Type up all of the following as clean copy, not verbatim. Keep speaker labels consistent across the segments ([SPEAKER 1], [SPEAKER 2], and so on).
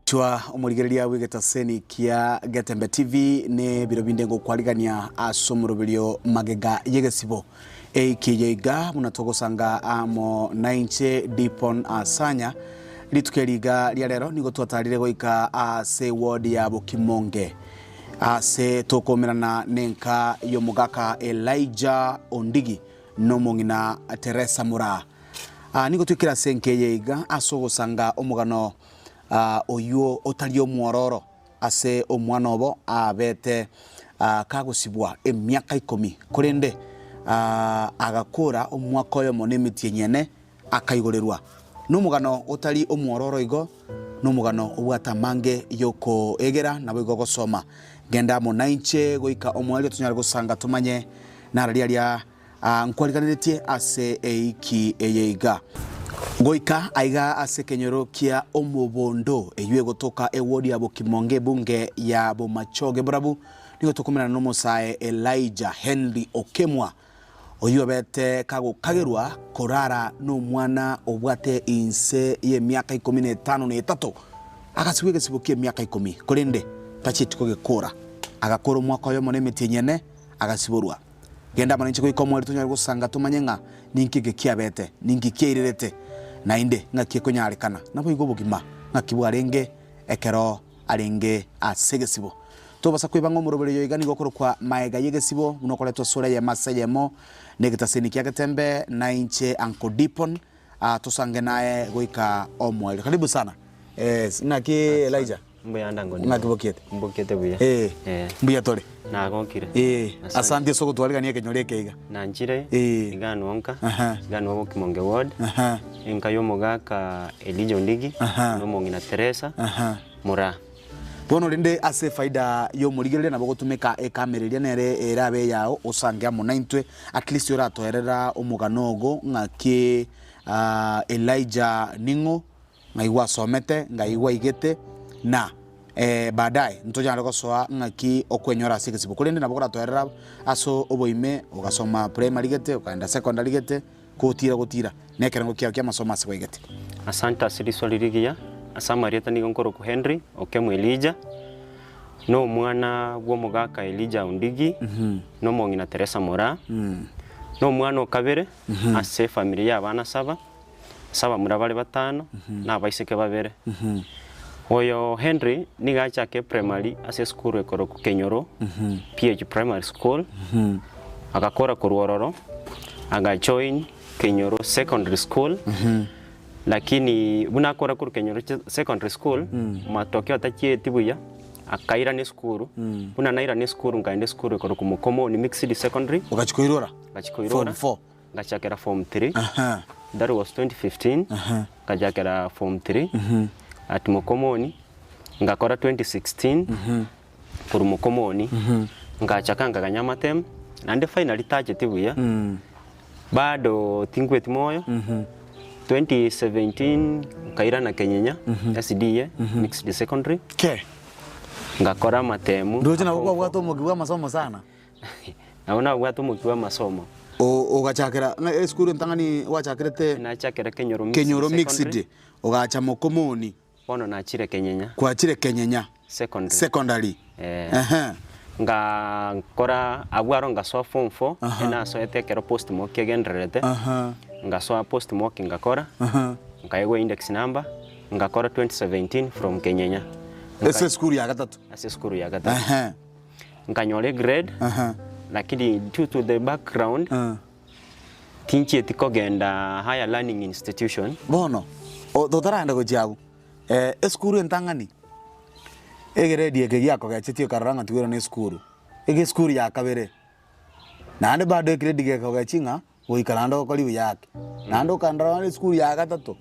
[SPEAKER 1] Chwa omorigereria bw'egetaseni kia Getembe TV ne biro binde ngokwarigania ase omoroberio magega y'egesibo eiki eye iga buna togosanga amo nainche Dipon Asanya. Rituko eri iga ria rero nigo twatarire goika ase eward ya Bokimonge ase tokoumerana nenka y'omogaka Elijah Ondigi nomong'ina Teresa Muraa. Nigo twikire ase enka eye iga ase ogosanga omogano oyio otari omwororo ase omwana obo abete kagosibwa emiaka ikomi, korende agakora omwaka oyomo nemetienyi ene akaigorerwa. Nomogano otari omwororo igo, nomogano obwate amange yokoegera naboigo gosoma. Genda amo nainche goika omoerio tonyare gosanga tomanye narari aria Nkwariganeretie ase eiki eye iga. Goika aiga ase ekenyoro kia omobondo, eyio egotoka ewodi ya Bokimonge ebunge ya Bomachoge Borabu, nigo tokomerana nomosae Elijah Henry Okemwa, oyio obete kagokagerwa korara nomwana obwate inse y'emiaka ikomi na etano na etato, agasibwa egesibo ki'emiaka ikomi, korende tachieti kogekora. Agakora omwaka oyomo na emetienyi ene, agasiborwa. Genda amo nainche goika omoerio tonyare gosanga tomanye ng'a ninki eke kiabete, ninki kiairerete, naende ng'aki ekonyarekana. Naboigo obogima ng'aki bwarenge ekero arenge ase egesibo. Tobasa kweba ng'a omoroberi oyo iga nigo okorokwa maega y'egesibo, buna okoretwa ase ore eyemo ase eyemo negetaseni kia Getembe, nainche Uncle Dipon, tosange naye goika omoerio. Karibu sana. Yes, ng'aki Elijah?
[SPEAKER 2] Mbuya ande ango
[SPEAKER 1] Ng'aki bokiete?
[SPEAKER 2] Mbokiete buya.
[SPEAKER 1] Ee,
[SPEAKER 2] Eh.
[SPEAKER 1] mbuya tore.
[SPEAKER 2] Nagokire.
[SPEAKER 1] Ee,
[SPEAKER 2] Asante.
[SPEAKER 1] asante ase ogotwarigania ekenyoro eke iga.
[SPEAKER 2] Nanchire
[SPEAKER 1] Ee.
[SPEAKER 2] iga nonka,
[SPEAKER 1] Aha.
[SPEAKER 2] iga nwa Bokimonge ward,
[SPEAKER 1] Aha.
[SPEAKER 2] enka ya omogaka Elijah Ondigi,
[SPEAKER 1] Aha.
[SPEAKER 2] na omong'ina Teresa,
[SPEAKER 1] Aha.
[SPEAKER 2] Moraa.
[SPEAKER 1] Bono rende ase efaida y'omorigereria nabo ogotumeka ekamera eria nere erabe eyao osange amo naintwe at least oratoerera omogano ogo ng'aki Elijah ning'o, Ng'ai gwasomete, ng'ai gwaigete, na baadaye ntonyare gosoa ng'aki okwenyora ase egesibo. Korende nabo koratoerera ase oboime, ogasoma primary gete, okaenda secondary gete, gotira gotira, na ekerengo kiao ki'amasomo ase gwaigete.
[SPEAKER 2] Asante ase riswali rigiya. Ase amarieta nigo nkorokwa Henry Okemwa Elijah, na omwana bw'omogaka Elijah Ondigi, na omong'ina Teresa Moraa, na omwana o kabere ase efamiri y'abana saba. Ase abamura bare batano, na abaiseke babere. Oyo Henry nigo achake primary ase esukuru ekorokwa Kenyoro PH Primary School, agakora korwa ororo, agajoin Kenyoro Secondary School, lakini buna akora korwa Kenyoro Secondary School, matokeo atachieti buya, akairana esukuru, buna nairana esukuru nkaenda esukuru ekorokwa Mokomoni Mixed Secondary,
[SPEAKER 1] Ogachia koirora?
[SPEAKER 2] ngachia koirora.
[SPEAKER 1] Form four.
[SPEAKER 2] Ngachakera form 3
[SPEAKER 1] Aha.
[SPEAKER 2] that was 2015
[SPEAKER 1] Aha.
[SPEAKER 2] ngachakera form 3 at Mokomoni ngakora 2016 korwa Mokomoni ngachaka nkaganya amatemu naende finally tacheti buya bado tinkweti moyo 2017 nkairana Kenyenya SDA mixed secondary
[SPEAKER 1] Ke.
[SPEAKER 2] ngakora amatemu
[SPEAKER 1] Ndoche nabo kwabwate omokia bwa amasomo sana.
[SPEAKER 2] Nabo nabwate omokia bw'amasomo.
[SPEAKER 1] Ogachakera ng'a esukuru entang'ani gwachakerete
[SPEAKER 2] Nachakera Kenyoro Mixed
[SPEAKER 1] Kenyoro
[SPEAKER 2] Secondary.
[SPEAKER 1] Mixed, ogacha Mokomoni.
[SPEAKER 2] Bono nachire Kenyenya.
[SPEAKER 1] Kwachire Kenyenya
[SPEAKER 2] Secondary.
[SPEAKER 1] Secondary.
[SPEAKER 2] Eh.
[SPEAKER 1] Ehe.
[SPEAKER 2] Ngakora abwo aro ngasoa form four,
[SPEAKER 1] Aha.
[SPEAKER 2] enasoete ekero post mock egendererete,
[SPEAKER 1] Aha.
[SPEAKER 2] ngasoa post mock ngakora,
[SPEAKER 1] Aha.
[SPEAKER 2] nkaegwa index number, ngakora 2017 from Kenyenya.
[SPEAKER 1] Ase esukuru ya gatato.
[SPEAKER 2] Ase esukuru ya gatato.
[SPEAKER 1] Ehe.
[SPEAKER 2] Nkanyora egrade, lakini due to the background, tinchieti kogenda higher learning institution.
[SPEAKER 1] Bono, totaragenda gochia abwo, esukuru entang'ani, egrade eke giakogechetie okarora ng'a tigwera na esukuru, ege esukuru ya kabere, naende bado egrade gekogechia ng'a Goika naende ogokora buya ake, naende okandora naende esukuru ya gatato,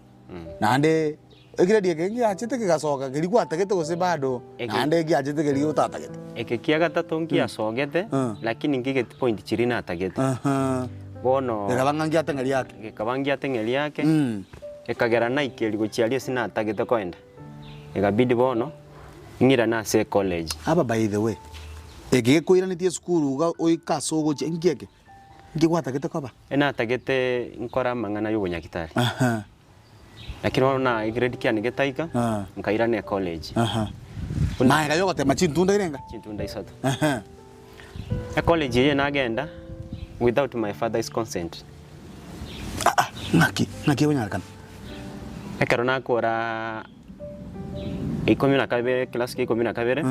[SPEAKER 1] naende egrade eke ngiachete kegasoka keria gwatagete gose bado
[SPEAKER 2] Eke-
[SPEAKER 1] naende giachete keria otatagete.
[SPEAKER 2] Eke kia gatato ngiasogete, lakini ngigeti point chiria natagete.
[SPEAKER 1] Aha.
[SPEAKER 2] Bono
[SPEAKER 1] Gekaba ng'a ngiateng'eria ake.
[SPEAKER 2] gekaba ngiateng'eria ake, ekagera naikeria gochia aria ase natagete koenda, ekabidi bono ng'irane ase ecollege.
[SPEAKER 1] Aba by the way, eke gekoiranetie esukuru iga oike ase ogochia inki eke? Inki gwatagete koba?
[SPEAKER 2] Natagete nkore amang'ana y'obonyagitari.
[SPEAKER 1] Aha.
[SPEAKER 2] Lakini bono na egrade kiane getaika,
[SPEAKER 1] Ah.
[SPEAKER 2] nkairana ecollege.
[SPEAKER 1] Aha. Maega yogotema chintunda irenga?
[SPEAKER 2] Chintunda isato.
[SPEAKER 1] Ehe.
[SPEAKER 2] Ecollege eye nagenda without my father's consent.
[SPEAKER 1] Ah ah, ng'aki? Ng'aki ekonyarekana?
[SPEAKER 2] Ekero nakora ikomi na kabere, class kia ikomi na kabere,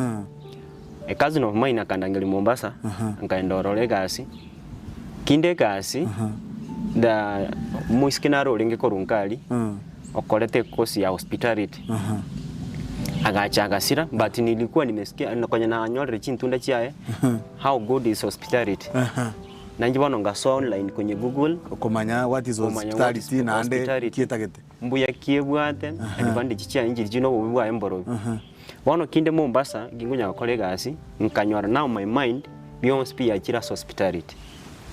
[SPEAKER 2] a cousin of mine akandangeria Mombasa, nkaenda ororo egasi, kinde egasi, the omoiseke nare orenge korwa nka aria, okorete ecourse ya hospitality, agacha agasira, but nilikuwa nimesikia konya nanyorire chintunda chiaye, how good is hospitality. Nainche bono ngasoa online kwenye Google,
[SPEAKER 1] Okomanya what is
[SPEAKER 2] Komanya what is
[SPEAKER 1] hospitality naende
[SPEAKER 2] hospitality.
[SPEAKER 1] ki etagete.
[SPEAKER 2] Mbuya ki ebwate, advantage chiaye nchiri na obobe bwaye mborobi. Bono kinde Mombasa, nginkonya gokora egasi, nkanyora now my mind bionsi pi yachire ase hospitality.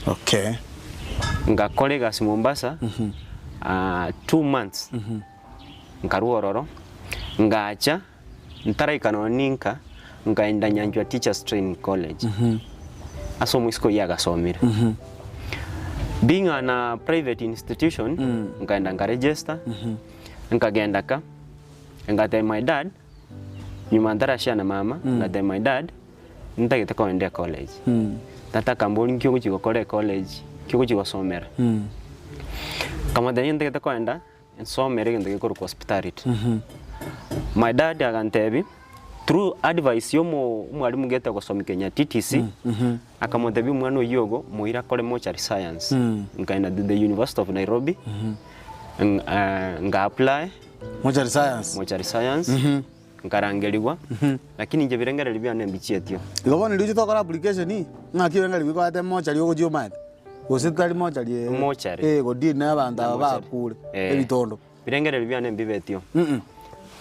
[SPEAKER 1] Okay.
[SPEAKER 2] Ngakora egasi Mombasa, 2 months, nkarwa ororo, ngacha, ntaraika nonya ninka, nkaenda Nyanchwa Teachers Training College, ase omoisiko oyio agasomire. Being an a private institution, nkaenda nkaregister, nkagenda ka, ngatebia my dad, nyuma ntarashare na mama, ngatebia my dad, ntagete kogenda ecollege. Tata akamboria nki ogochia gokora ecollege, nki ogochia gosomera. Nkamotebia ntagete kogenda, nsomere egento gekorokwa hospitality. My dad agantebia, through advice ya omo omwalimu gete ogosomia Kenya TTC, akamotebia omwana oyio ogo, moire akore mortuary science. Nkaenda to the University of Nairobi, nga apply
[SPEAKER 1] Mortuary science.
[SPEAKER 2] Mortuary science, nkarangerigwa, lakini inche birengererio biane mbichietio.
[SPEAKER 1] Igo bono riria tokora application, ng'aki ebirengererio bikoete mortuary ogochia omanyete? Gose tari mortuary eh,
[SPEAKER 2] Mortuary.
[SPEAKER 1] eh, godeal na abanto aba
[SPEAKER 2] Mortuary.
[SPEAKER 1] bakure,
[SPEAKER 2] Eh.
[SPEAKER 1] ebitondo.
[SPEAKER 2] Birengererio biane mbibetio.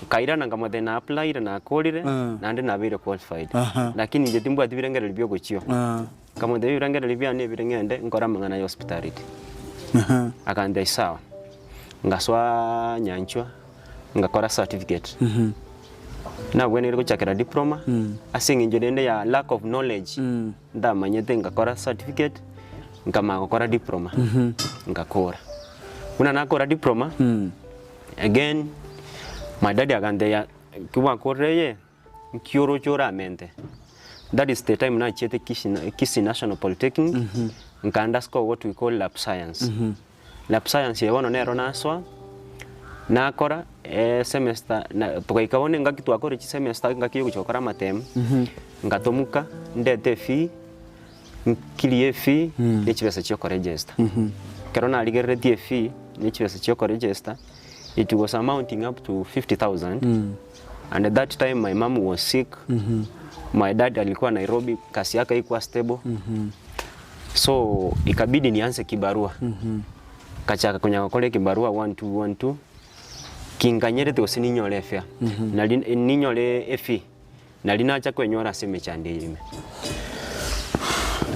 [SPEAKER 2] Nkairana nkamotebia na applyire nakorire, naende nabeire qualified. Lakini inche timbwati birengererio bia ogochio. Nkamotebia ebirengererio biane ebire ng'ende nkore amang'ana ya hospitality. Akantebia sawa. Ngasoa nyanchwa, ngakora certificate. Nabweneire gochakera diploma, ase eng'encho rende ya lack of knowledge, ndamanyete ngakora certificate, nkamanya gokora diploma, ngakora. Buna nakora diploma, again, my daddy akantebia ki gwakorire eye, nki oroche oramente. That is the time nachiete Kisii, Kisii National Polytechnic, nka underscore what we call lab science. Lab science eye bono nero nasoa, nakora semester na togaika bono engaki twakore chisemester engaki ya ogochia gokora amatemu, ngatomoka ndete efee, nkirie efee, na echibesa chia okoregister. Ekero narigereretie efee, na echibesa chia okoregister, it was amounting up to 50,000 and at that time my mom was sick, my dad alikuwa Nairobi, kazi yake haikuwa stable, so ikabidi nianze kibarua. Kachaka konya gokora ekibarua 1 2 1 2 kinkanyerete gose ninyore efea nari ninyore efee nari nacha kwenyora ase emechando eye ime.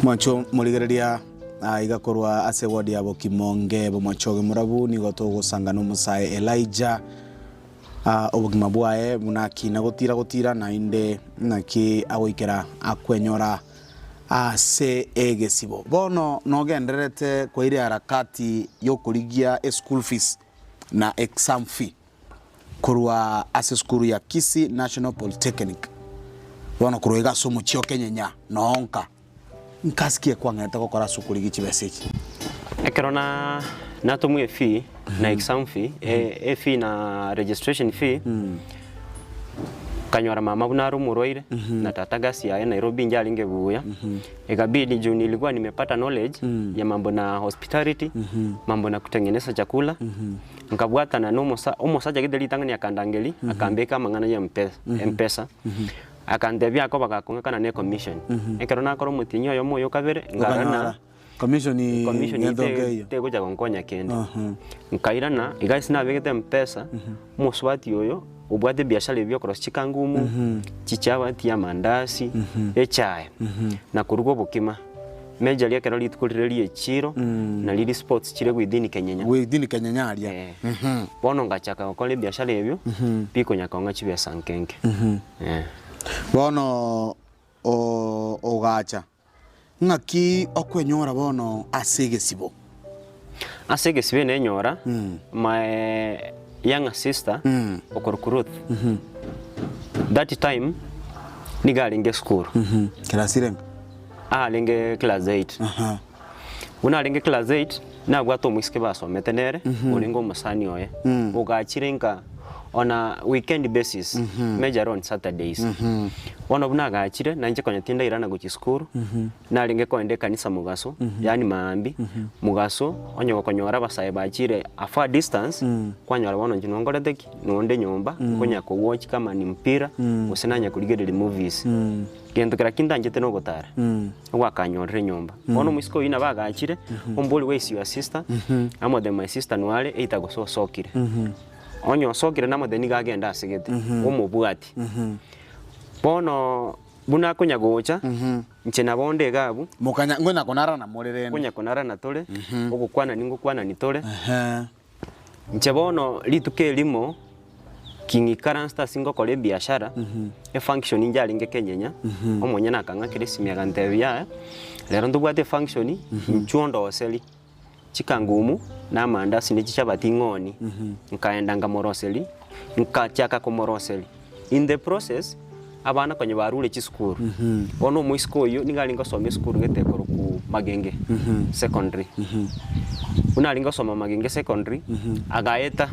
[SPEAKER 1] Mwancho morigereria aiga korwa ase ward ya Bokimonge Bomochoge Morabu nigo togosanga na omosae Elijah obogima bwaye buna akina gotira gotira naende naki agoikera akwenyora ase egesibo. Bono nogendererete kwaire harakati yokorigia eschool fees na exam fee korwa ase esukuru ya Kisii National Polytechnic. Bono korwa iga ase omochie o Kenyenya noonka nkasikie kwang'ete gokora ase okorigia chibesa echi.
[SPEAKER 2] Ekero na natomwa efee na exam fee, efee na registration fee, nkanyora mama buna are omorwaire, na tata gasi yaye Nairobi inche arenge buya, ikabidi juu nilikuwa nimepata knowledge ya mambo na hospitality, mambo na kutengeneza chakula, nkabwatana na omosa omosacha gete ritang'ani akandangeria, akambeka amang'ana ya mpesa, mpesa, akantebia akoba gakong'akana na ecommission. Ekero nakora omotienyi oyomo oyo kabere, nkarora
[SPEAKER 1] Okanyora commission
[SPEAKER 2] commission
[SPEAKER 1] gento nkeiyo.
[SPEAKER 2] tegocha gonkonya kende. Nkairana, iga ase nabegete mpesa, omosubati oyo, obwate ebiashara ebi bia okorosia chikangumu, chichabati, amandasi, echae, na koruga obokima. Majorly ekero rituko rire ria echiro, na riri sports chire within Kenyenya.
[SPEAKER 1] Within Kenyenya aria.
[SPEAKER 2] Eh. Bono ngachaka gokora ebiashara ebio, bikonya kong'a chibesa nkenke. Eh.
[SPEAKER 1] Bono ogacha ng'aki okwenyora bono ase egesibo?
[SPEAKER 2] Ase egesibo nenyora, my younger sister okorokwa Ruth, that time nigo arenge esukuru.
[SPEAKER 1] Class irenge?
[SPEAKER 2] Arenge class eight. Buna arenge class eight, nabwate omoiseke basomete nere, orenge omosani oye, ogachire nka on a weekend basis, majorly on Saturdays. Bono buna agachire, nainche konya tindairana gochia esukuru, narenge kogenda ekanisa mogaso, yaani maambia, mogaso, onye gokonyora abasae bachire a far distance, kwanyora bono inche nonkorete ki? Nonde nyomba, nkonya ko watch kama ni mpira, gose nanya korigereria movies. Gento kera ki ntanchete nogotara, ogwakanyorire enyomba. Bono omoiseke oyio nabo agachire, ombori where is your sister, amotebia my sister noare either gose osokire. Onye osokire namotebia nigo agende asegete, omobwati. Bono buna akonya gocha, inche nabo onde iga abwo,
[SPEAKER 1] Mokanya ngonya konarana more rende.
[SPEAKER 2] konya konarana tore, ogokwanani ngokwanani tore. Inche bono rituko erimo, king'ikaransete ase ngokora ebiashara, efunction inche arenge kenyenya, omonyene akang'akera esimi agantebia yaya, rero ntobwate efunction, inchuo ondoseri chikangumu na amandasi ne chichabati ng'oni. Nkaenda nkamoroseria, nkachaka komoroseria, in the process, abana konya barure chisukuru, bono omoiseke oyio nigo arenge gosoma esukuru gete ekorokwa Magenge Secondary. Buna arenge gosoma Magenge Secondary, agaeta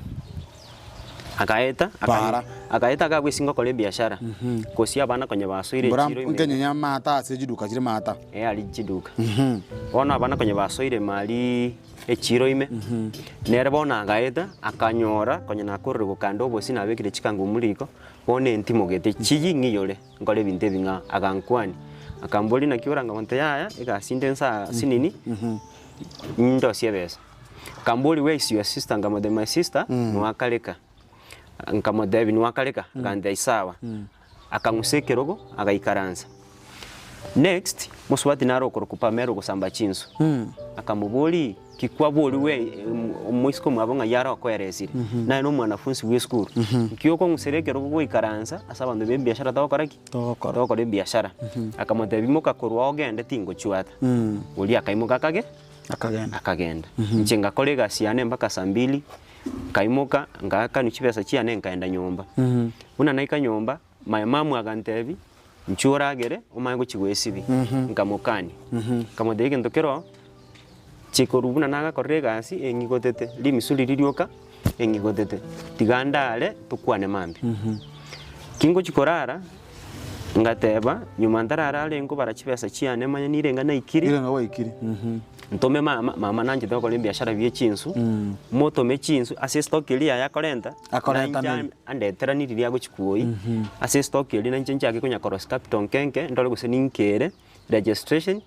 [SPEAKER 2] agaeta
[SPEAKER 1] Para.
[SPEAKER 2] agaeta agagwa ase ngokora ebiashara, gose abana konya basoire
[SPEAKER 1] Mbora
[SPEAKER 2] echiro ime.
[SPEAKER 1] nkenyenya amata ase chiduka chire maata.
[SPEAKER 2] Eh aria chiduka. Bono abana konya basoire ime aria echiro ime, nere bono agaeta akanyora konya nakorire gokanda obosie nabekire chikangumu riko, Bono entimogete chiyii ng'iyore nkore ebinto ebi ng'a agankwania, akamboria naki oranga monto yaya egasi inde nsa sinini nindosie ebesa. Akamboria where is your sister nkamotebia my sister nwakareka, nkamotebia nwakareka akantebia sawa, akang'usa ekerogo agaikaransa. Next, mosubati nare okorokwa Pamela ogosamba chinsu, akamoboria, ki kwaborigwe omoiseke omwabo ng'ai are okoeresire? Naye na omwanafunsi bwa esukuru, nki okong'usera ekerogo goikaransa ase abanto ba ebiashara togokora ki?
[SPEAKER 1] Togokora.
[SPEAKER 2] Togokora ebiashara. Akamotebia imoka korwa oo ogende tingochwata. Oria akaimoka akage?
[SPEAKER 1] Akagenda.
[SPEAKER 2] Akagenda. Inche ngakora egasi yane mpaka saa mbili, nkaimoka, ngaakanwa chibesa chiane nkaenda nyomba. Buna naika nyomba, My mum agantebia, Inchuo oragere omanye gochia goesibia. Nkamokania, nkamotebia egento kero oo, chikorwa buna nagakorire egasi eng'igotete, rimisu riria rioka eng'igotete, tiga ndare tokwane mambia. Kingochia korara, ngateba nyuma ntararare nkobara chibesa chiane manye nirenga naikire.
[SPEAKER 1] Nirenga gwaikire.
[SPEAKER 2] Ntome mama, mama nanchete gokora ebiashara bie chinsu, motome chinsu ase estock eria yaye akorenta,
[SPEAKER 1] Akorenta
[SPEAKER 2] nainche
[SPEAKER 1] neri.
[SPEAKER 2] andeteranie riria agochi kuoyia, ase estock eria nainche nchake konya korosia capital nke nke, ndore gose ninkere registration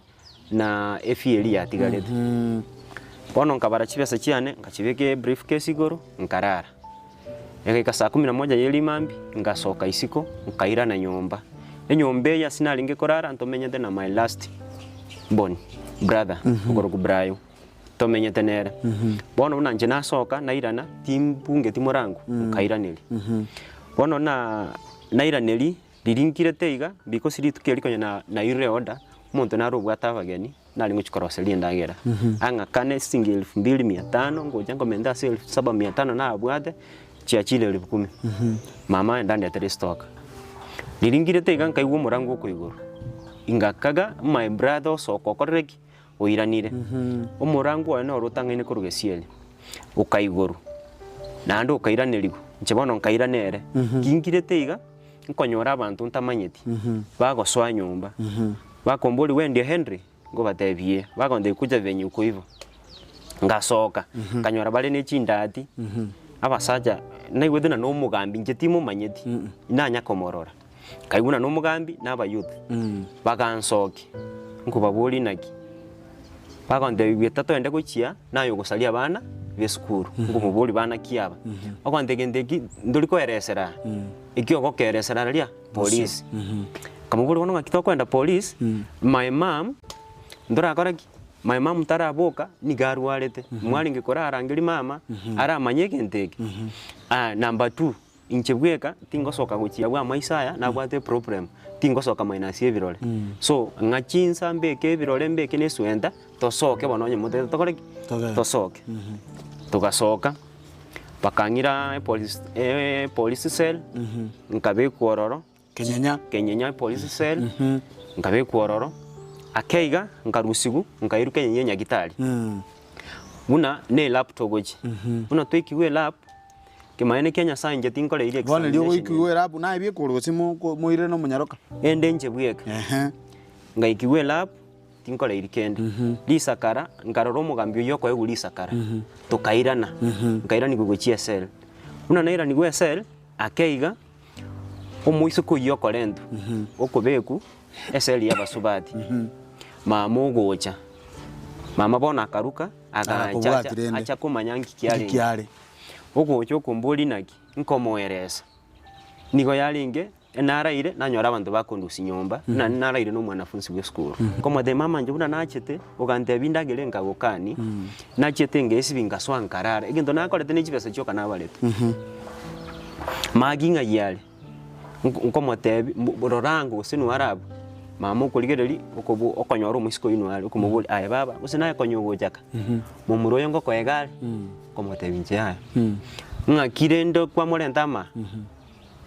[SPEAKER 2] na efee eria yatigarete. Bono nkabara chibesa chiane, nkachibeka ebriefcase igoro, nkarara. Egaika saa kumi na moja ye rimambia, ngasoka isiko, nkairana nyomba. Enyomba eye ase narenge korara ntomenyete na my last born brother, okorokwa Brayo, tomenyete nere. Bono buna inche nasoka nairana, timbungeti morango, nkairaneria. Bono na nairaneria, riria nkirete iga, because rituko erio konya na nairire order, omonto nare obwate abageni, Nare ngochia koroseria endagera, ang'akane siringi elfu mbili mia tano, ngocha nkomenta ase elfu saba mia tano nabwate, chiachire elfu kumi. Mama aye ndandetere estoka. Riria ngirete iga nkaigwa omorango okwa igoro, ingakaga my brother osoka okorire ki? Oiranire. Omorango oye noro otang'aine korwa gesieri, okaigorwa, naende okairaneriwa, inche bono nkairana ere. Ki ngirete iga, nkonyora abanto ntamanyeti, bagosoa nyomba. Bakomboria, We ndiye Henry? Nkobatebia, Ee. Bagontebia, Kuja venye uko hivo. Ngasoka, nkanyora bare ne chindati, abasacha, naigwete ng'a nomogambi, inche timomanyeti, inanya komorora. Nkaigwa ng'a nomogambi na abayouth, bagansokia, nkobaboria naki, bagontebia buya toende gochia, naye ogosaria abana b'esukuru, nkomoboria bana ki aba? Ogontebia gento eki ntori koeresera aa, eki ogokeeresera riria. Police. Nkamoboria bono ng'aki tokoenda police, my mum ntorakora ki? My mum taraboka nigo arwarete, mwarenge korarangeria mama aramanye egento eke. Aya number two, inche bweka tingosoka gochia abwo amaiso aya nabwate eproblem, tingosoka minus ebirore. So ng'a chinsa mbeke ebirore mbeke na eswenta, tosoke bono onye motagete tokore ki?
[SPEAKER 1] Togende.
[SPEAKER 2] Tosoke. Togasoka. Bakang'ira epolice epolice cell, nkabekwa ororo.
[SPEAKER 1] Kenyenya.
[SPEAKER 2] Kenyenya epolice cell, nkabekwa ororo, ake iga nkarusigwa nkairwa Kenyenya enyagitari. Buna na elap togochia, buna toikigwe elap, kemanyeene kia Nyasaye inche tinkoreirie
[SPEAKER 1] Bono erio
[SPEAKER 2] examination
[SPEAKER 1] ogoikigwa elap naye biekore gose moko moirire na omonyaroka?
[SPEAKER 2] Ende inche bweka.
[SPEAKER 1] Ehe.
[SPEAKER 2] Ngaikigwa elap, tinkoreiri kende. Risakara, nkarora omogambi oyio okoegwa risakara, tokairana, nkairanigwa gochia ecell. Buna nairanigwe ecell, ake iga, omoiseke oyio okorentwa, okobekwa ecell ya abasubati, mama ogocha, mama bono akaruka, agacha
[SPEAKER 1] Agakobwati
[SPEAKER 2] acha
[SPEAKER 1] rende.
[SPEAKER 2] acha komanya nki
[SPEAKER 1] Nki
[SPEAKER 2] kiarenge.
[SPEAKER 1] kiare.
[SPEAKER 2] Ogocha okomboria naki, nkomoeresa, nigo yarenge Naraire, nanyora abanto bakondusia nyomba, buna naraire na omwanafunsi bw'esukuru. Nkomotebia, mama inche buna nachete, ogantebia indagere nkagokania, nachete ngesibia nkasoa nkarara, egento nakorete ne chibesa chioka nabarete. Magi ng'ai are? Nko- nkomotebia mbu rora ango gose nware abwo, mama okorigereria okobo okonyora omoiseke oywo nware, okomoboria aye baba, gose naye konya ogochaka, momura oyo ngokoega are? Nkomotebia inche yaya. Ng'aki rende kwamorenta ama?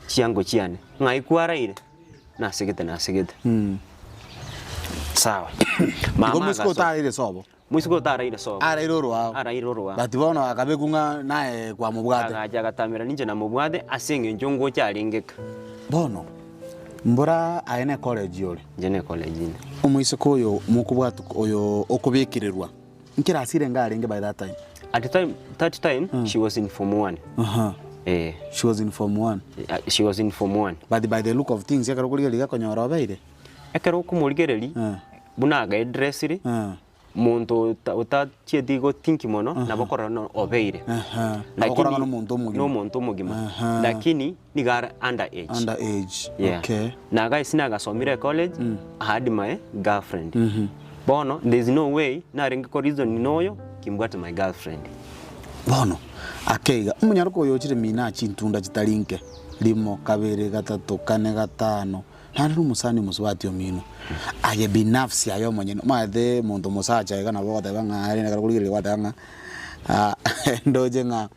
[SPEAKER 2] Chiango chiane, ng'ai kwaraire? Nasegete, nasegete. Sawa.
[SPEAKER 1] Igo
[SPEAKER 2] Mama
[SPEAKER 1] moiseke
[SPEAKER 2] agasoka.
[SPEAKER 1] otaraire sobo.
[SPEAKER 2] Moiseke otaraire sobo.
[SPEAKER 1] Araire orwao.
[SPEAKER 2] Araire orwao.
[SPEAKER 1] But bono akabekwa ng'a naye kwamobwate.
[SPEAKER 2] Agacha agatamera ninche namobwate ase eng'encho ngocha arenge ka.
[SPEAKER 1] Bono, mbora aye ne college ore.
[SPEAKER 2] Inche ne college inde.
[SPEAKER 1] Omoiseke oyo mokobwatu oyo okobekererwa, nkirasi renge arenge by that time?
[SPEAKER 2] At time, that time she was in form one.
[SPEAKER 1] Aha.
[SPEAKER 2] Eh,
[SPEAKER 1] She was in form one.
[SPEAKER 2] she was in form one.
[SPEAKER 1] But by the look of things ekero okorigereria gekonyora obeire.
[SPEAKER 2] Ekero okomorigereria,
[SPEAKER 1] Eh.
[SPEAKER 2] buna agaedressire,
[SPEAKER 1] Eh.
[SPEAKER 2] monto ota otachieti gotinki mono, nabo okorora ng'a obeire.
[SPEAKER 1] Aha. Nabo okorora ng'a nomonto omogima.
[SPEAKER 2] Nomonto omogima.
[SPEAKER 1] Aha.
[SPEAKER 2] Lakini nigo are under age.
[SPEAKER 1] Under age.
[SPEAKER 2] Yeah.
[SPEAKER 1] Okay.
[SPEAKER 2] Na guys nagasomire ecollege, I had my girlfriend. Bono there is no way narenge ko reason noyo kimbwate my girlfriend.
[SPEAKER 1] Bono ake iga, omonyaroka oyo ochire mino aa chintunda chitari nke, rimo, kabere, gatato, kane, gatano, naende na omosani omosubati omino. Aye binafsi aye omonyene, omanyete omonto omosacha iga nabo ogoteba ng'a aye ekero okorigereria gwateba ng'a ndoche ng'a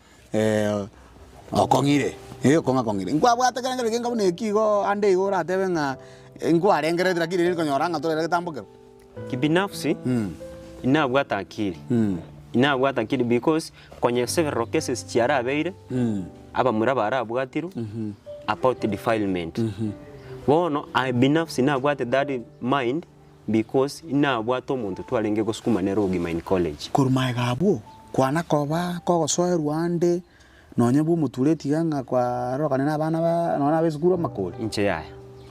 [SPEAKER 1] okong'ire, eh okong'a kong'ire. Nkwabwate ekerengererio kenge buna eki igo ande igo oratebe ng'a nkwarengereretie lakini rende konyora ng'a torere getambokero.
[SPEAKER 2] Kibinafsi, inabwate akili, inabwate akili because konya several cases chiarabeire, abamura barabwatirwe about defilement. Bono aye binafsi nabwate that mind because inabwate omonto twarenge gosukuma nere obogima in college.
[SPEAKER 1] Korwa magega abwo, kwana koba kogosoerwa ande, nonye bwa omotureti iga ng'a kwarorokane na abana ba nonye na ab'esukuru amakori.
[SPEAKER 2] Inche yaya.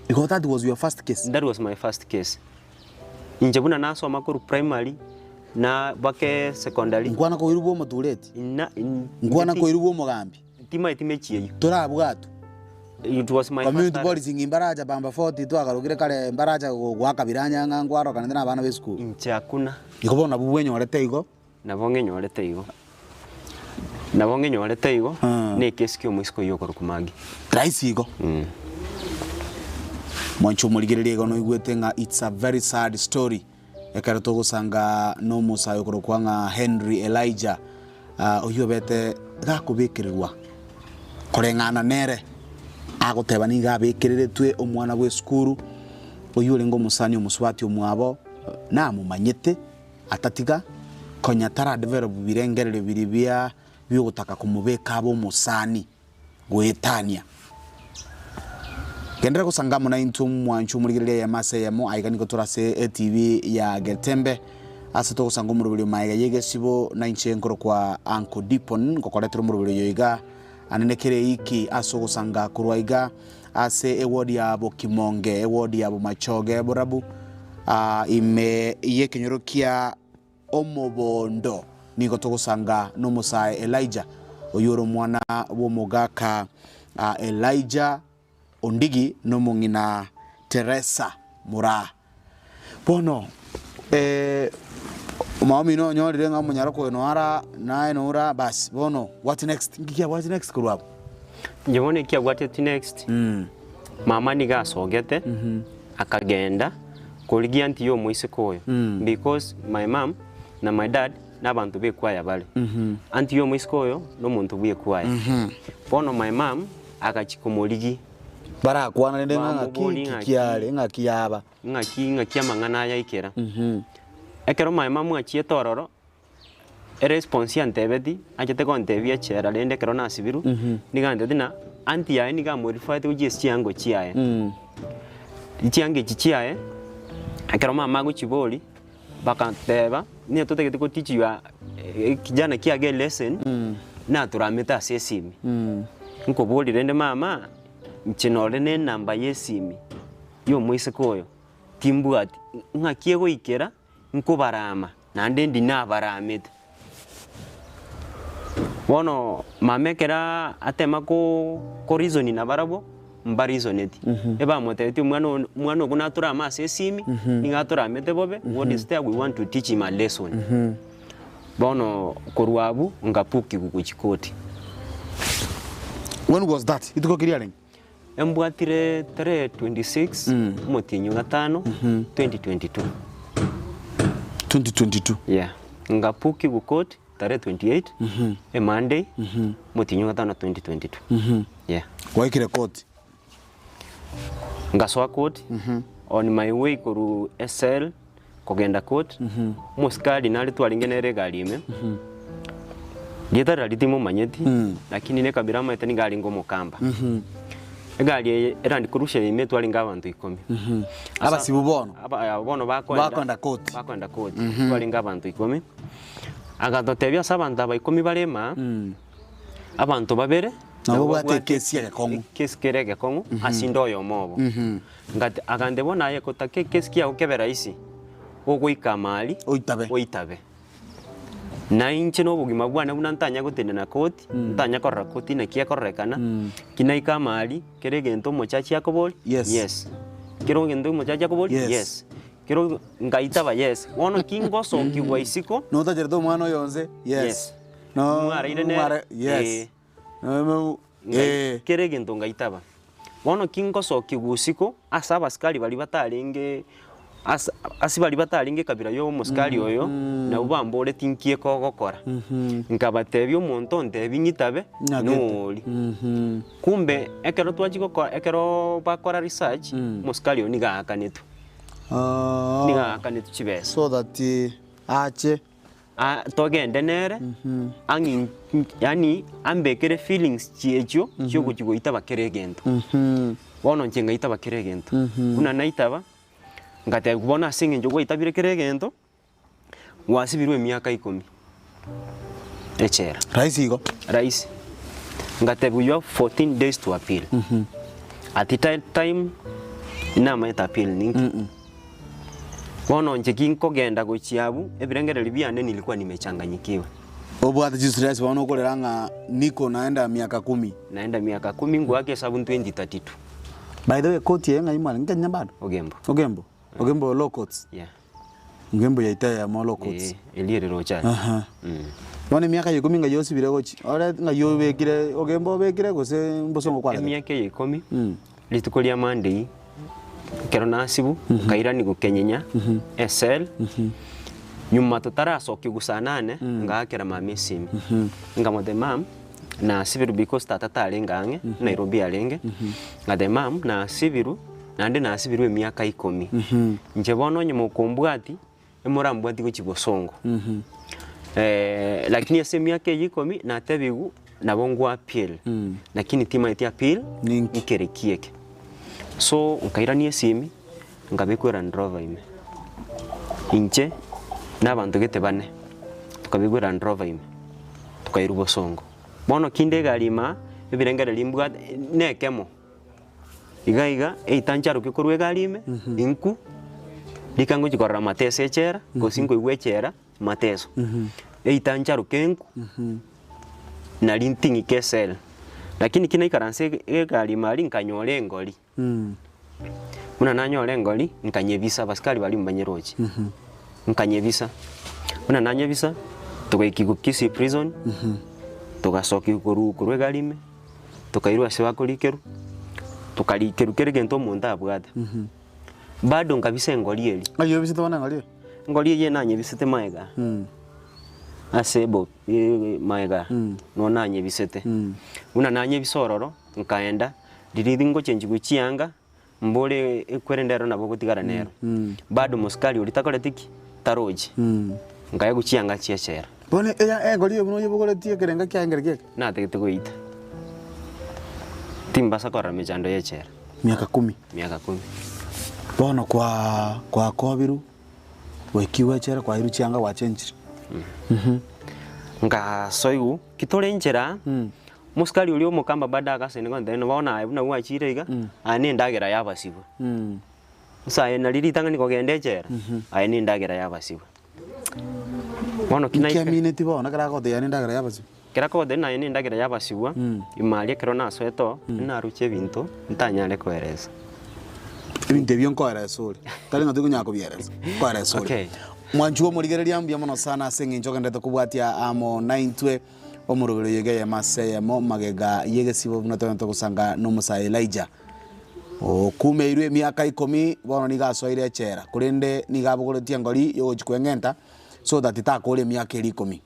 [SPEAKER 1] Igo that was your first case?
[SPEAKER 2] That was my first case. Inche buna nasoma korwa primary, na bake secondary.
[SPEAKER 1] Nkwana koirwa bwa omotureti?
[SPEAKER 2] Ina in
[SPEAKER 1] Nkwana koirwa bwa omogambi?
[SPEAKER 2] Timaeti mechie eyio.
[SPEAKER 1] Torabwatwe?
[SPEAKER 2] It was my first
[SPEAKER 1] Community
[SPEAKER 2] arrest.
[SPEAKER 1] policing mbaracha bamba 40 twagarokire kare mbaracha goaka biranya ng'a nkwarokanete na abana b'esukuru.
[SPEAKER 2] Inche hakuna.
[SPEAKER 1] Igo bono nabwo bwenyorete igo.
[SPEAKER 2] Nabo ng'enyorete igo. Nabo ng'enyorete igo,
[SPEAKER 1] Ah.
[SPEAKER 2] na ekesi kia omoiseke oyio okorokwa Maggie.
[SPEAKER 1] Rahisi igo. Mwanche omorigereria igo noigwete ng'a it's a very sad story ekero togosanga na omosae okorokwa ng'a Henry Elijah ah, oyio obete gakobekererwa koreng'ana nere agoteba nigo abekereretwe omwana bw'esukuru oyio orenge omosani omosubati omwabo namomanyete Atatiga konya tara develop birengererio biria bia biogotaka komobeka abe omosani goetania. Genderera gosanga amo naintwe omwancho omorigereria eyemo ase eyemo aiga nigo tore ase etv ya Getembe ase togosanga omoroberio maega yegesibo na inche nkorokwa Uncle Dipon ngokoretera omoroberio oyo iga anene kera eiki ase ogosanga korwa iga Ase ewodi ya Bokimonge, ewodi ya Bomachoge Borabu, ime y'ekenyoro kia Omobondo, nigo togosanga nomosae Elijah, oyio ore omwana bw'omogaka Elijah Ondigi nomong'ina Teresa Moraa. Bono omomino onyorire ng'a omonyaroko oyo noara naye nora basi bono what next? Nki kiabwati next korwa abwo?
[SPEAKER 2] Inche bono ekiabwateti next, mama nigo asogete akagenda korigia aunty ya omoiseke oyo because my mum na my dad. na abanto b'ekwaya bare. Aunty ya omoiseke oyo na omonto bw'ekwaya. Bono my mum agachia komorigia.
[SPEAKER 1] Barakwana rende ng'a ng'aki
[SPEAKER 2] Bamobori
[SPEAKER 1] ki
[SPEAKER 2] ng'aki.
[SPEAKER 1] kiare, ng'aki yaba.
[SPEAKER 2] Ng'aki ng'aki amang'ana aya aikera. Ekero my mum achiete ororo, eresponse yantebeti, achete gontebia echela rende ekero nasibirwe, nigo antebeti ng'a aunty yaye nigo amorifaete gochia ase chiango chiaye. Chianga echi chiaye, ekero mama agochiboria, bakanteba, nigo totagete go teach your kijana kiago elesson, natoramete ase esimi. Nkoboria rende mama, inche nore na enamba ya esimi ya omoiseke oyo, timbwati, ng'aki egoikera nkobarama, naende ndi nabaramete. Bono mama ekero atema ko koreason nabarabwo, mbareasoneti, ebamotebetie omwana one omwana ogo natorame ase esimi, nigo atoramete bobe, what is there we want to teach him a lesson. Bono korwa abwo ngapukigwa gochia koti.
[SPEAKER 1] When was that? Rituko ki riarenge?
[SPEAKER 2] Embwatire tarehe 26 omotienyi o gatano 2022.
[SPEAKER 1] 2022.
[SPEAKER 2] Yeah. Ngapukigwa court tarehe 28 e Monday omotienyi o gatano 2022. Yeah.
[SPEAKER 1] Gwaikire court.
[SPEAKER 2] Ngasoa court on my way korwa ecell kogenda court omosikari nare twarenge nere egari ime rieta riaria timomanyeti lakini ne ekabira amaete nigo arenge omokamba. Egari eye erandi korusha ime twarenge abanto ikomi. Asa-
[SPEAKER 1] Abasibu bono.
[SPEAKER 2] Aba aba bono bakoenda
[SPEAKER 1] Bakoenda koti.
[SPEAKER 2] bakoenda koti twarenge abanto ikomi, agatotebia ase abanto aba ikomi bare imaa, abanto babere
[SPEAKER 1] Nabo babwate ekesi egekong'u.
[SPEAKER 2] Ekesi kere egekong'u ase inde oyomo obo. Ngate agantebia bono aye kotaka ekesi kiago kebe rahisi, ogoika amari
[SPEAKER 1] Oitabe.
[SPEAKER 2] oitabe. Na inche na obogima bwane buna ntanya gotenena koti, ntanya korora koti naki ekororekana, ki naika amari, kera egento omochachi akoboria,
[SPEAKER 1] Yes.
[SPEAKER 2] yes. Kera egento omochachi akoboria,
[SPEAKER 1] Yes.
[SPEAKER 2] yes. Kero ngaitaba yes. Bono ki ngosokigwa isiko,
[SPEAKER 1] Notacherete omwana oyo onse? Yes.
[SPEAKER 2] Yes.
[SPEAKER 1] No,
[SPEAKER 2] Mwaraire nere?
[SPEAKER 1] mware- Yes.
[SPEAKER 2] Eh.
[SPEAKER 1] No,
[SPEAKER 2] Ngai-
[SPEAKER 1] eh.
[SPEAKER 2] kera egento ngaitaba. Bono ki ngosokigwa isiko ase abasikari baria batarenge ase ase baria batarenge ekabira ya omosikari oyo, nabwo bamboretie nki ekogokora. Nkabatebia omonto ontebi ng'itabe,
[SPEAKER 1] Ng'agete.
[SPEAKER 2] nori. Kumbe ekero twachia gokora ekeroo bakora research, omosikari oyo nigo aakanetwe, nigo
[SPEAKER 1] Ah.
[SPEAKER 2] aakanetwe chibesa.
[SPEAKER 1] So that ache.
[SPEAKER 2] Ah, togende nere, ang'in yaani ambekere feelings chiechio chiogochia goitaba kera egento. Bono inche ngaitaba kera egento. Buna naitaba, ngatebigwa bono ase eng'encho gwaitabire kera egento, gwasibirwe emiaka ikomi echela.
[SPEAKER 1] Rahisi igo.
[SPEAKER 2] Rahisi. Ngatebigwa you have 14 days to appeal. At that time, inamaete appeal ninki. Bono inche ginkogenda gochia abwo, ebirengererio biane nilikuwa nimechanganyikiwa.
[SPEAKER 1] Obwate chistress bono okorera ng'a niko naenda miaka kumi.
[SPEAKER 2] Naenda miaka kumi ngoaka esabu 2032.
[SPEAKER 1] By the way koti eye ng'ai mware nkenya bado?
[SPEAKER 2] Ogembo.
[SPEAKER 1] Ogembo? Ogembo law courts?
[SPEAKER 2] Yeah.
[SPEAKER 1] Ogembo yaito eyemo law courts.
[SPEAKER 2] Eh, eria ere roche aria.
[SPEAKER 1] Aha. Bono emiaka ya ikomi ng'ai osibire gochia? Ore ng'ai obekire Ogembo obekire gose mbosongo kwarete?
[SPEAKER 2] Emiaka eye ikomi, Rituko ria Monday, ekero nasibwa, nkairani gokenyenya ecell, nyuma totarasokia saa nane, ngaakera mama esimi, nkamotebia mum, nasibirwe because tata tarenge ang'e, Nairobi arenge, ngatebia mum nasibirwe, naende nasibirwe emiaka ikomi, inche bono onye mokombwati, emorambwati gochia bosongo. Lakini ase emiaka eyio ikomi natebigwe nabo ngwa appeal, lakini timanyeti appeal
[SPEAKER 1] Ninki?
[SPEAKER 2] nkere ki eke. So nkairania esimi, nkabekwa Land Rover ime, inche na abanto gete bane, tokabekwa Land Rover ime, tokairwa bosongo. Bono kinde egari ime aa, ebirengererio mbwate na ekemo. Iga iga eitancharoke korwa egari ime, inku, rika ngochia korora mateso echela, gose nkoigwa echela mateso. Eitancharoke inku, nari nting'ike ecell. Lakini ki naikaransa ege egari ime aria nkanyora engori, buna nanyora engori, nkanyebisa abasikari baria mbanyeroche, nkanyebisa, buna nanyebisa, togaikigwa Kisii prison, togasokiwa korwa korwa egari ime. Tokairwa ase bakorikerwa, tokarikerwa kera egento omonto abwate. Bado nkabisa engori eria.
[SPEAKER 1] Ng'ai obisete bono engori eye?
[SPEAKER 2] Engori eyio nanyebisete magega. Ase ebo magega noo nanyebisete. Buna nanyebisa ororo, nkaenda, riria ngochenchigwa chianga, mbore ekwerende ero nabo ogotigara nero. Bado mosikari oria takoreti ki? Tarochi. Nkaegwa chianga chia echela.
[SPEAKER 1] Bono eya engori eye buna oyebogoretie ekerenga kiaye nkere kieke?
[SPEAKER 2] Natagete goita. Timbasa korora mechando ya echela.
[SPEAKER 1] Miaka kumi.
[SPEAKER 2] Miaka kumi.
[SPEAKER 1] Bono kwa kwakobirwe. Gwaikigwe echela kwairwe chianga gwachenchire.
[SPEAKER 2] Nkasoigwa ki tore nchera, mosikari oria omokamba bado agasenda gontebia ng'a bono aye buna gwachire iga, aye na endagera yabasibwa. Nse aye nari ritang'ani kogenda echela, aye na endagera yabasibwa. Bono ki naika.
[SPEAKER 1] Nki amineti bono ekero agotebia aye na endagera yabasibwa?
[SPEAKER 2] Ekero akogotebia ng'a aye na endagera yabasibwa, ime aria ekero nasoete oo, naruche ebinto ntanyare koeresa.
[SPEAKER 1] Ebinto ebio nkoeresa ore, tari ng'a tori konyara kobieresa, nkoeresa ore.
[SPEAKER 2] Okay.
[SPEAKER 1] Mwanchi omorigereria mbuya mono sana ase eng'encho ogenderete kobwatia amo naintwe omoroberi oyo iga eyemo ase eyemo magega y'egesibo buna togende togosanga n'omosae Elijah. Okumeirwe emiaka ikomi bono nigo asoire echela korende nigo abogoretie engori yogochia kweng'enta so that takore emiaka eria ikomi.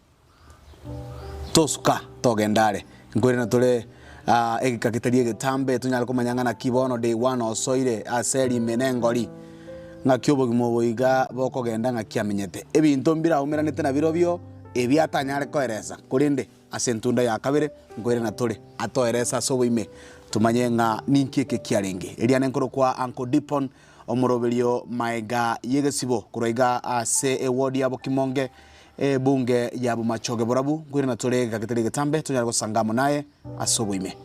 [SPEAKER 1] Tosuka togenda are, nkoirana tore egeka getari egetambe tonyare komanya ng'a naki bono day one osoire ase erime na engori, ng'aki obogima obo iga bokogenda ng'aki amenyete. Ebinto mbiraumeranete nabirobio ebi atanyare koeresa, korende ase entunda ya kabere nkoirana tore atoerese ase oboime tomanye ng'a ninki eke kiarenge. Eriane nkorokwa Uncle Dipon, omoroberio maega y'egesibo korwa iga ase eward ya Bokimonge, Ebunge ya Bomachoge borabu, nkoirana tore egeka getari egetambe tonyare gosanga amo naye ase oboime.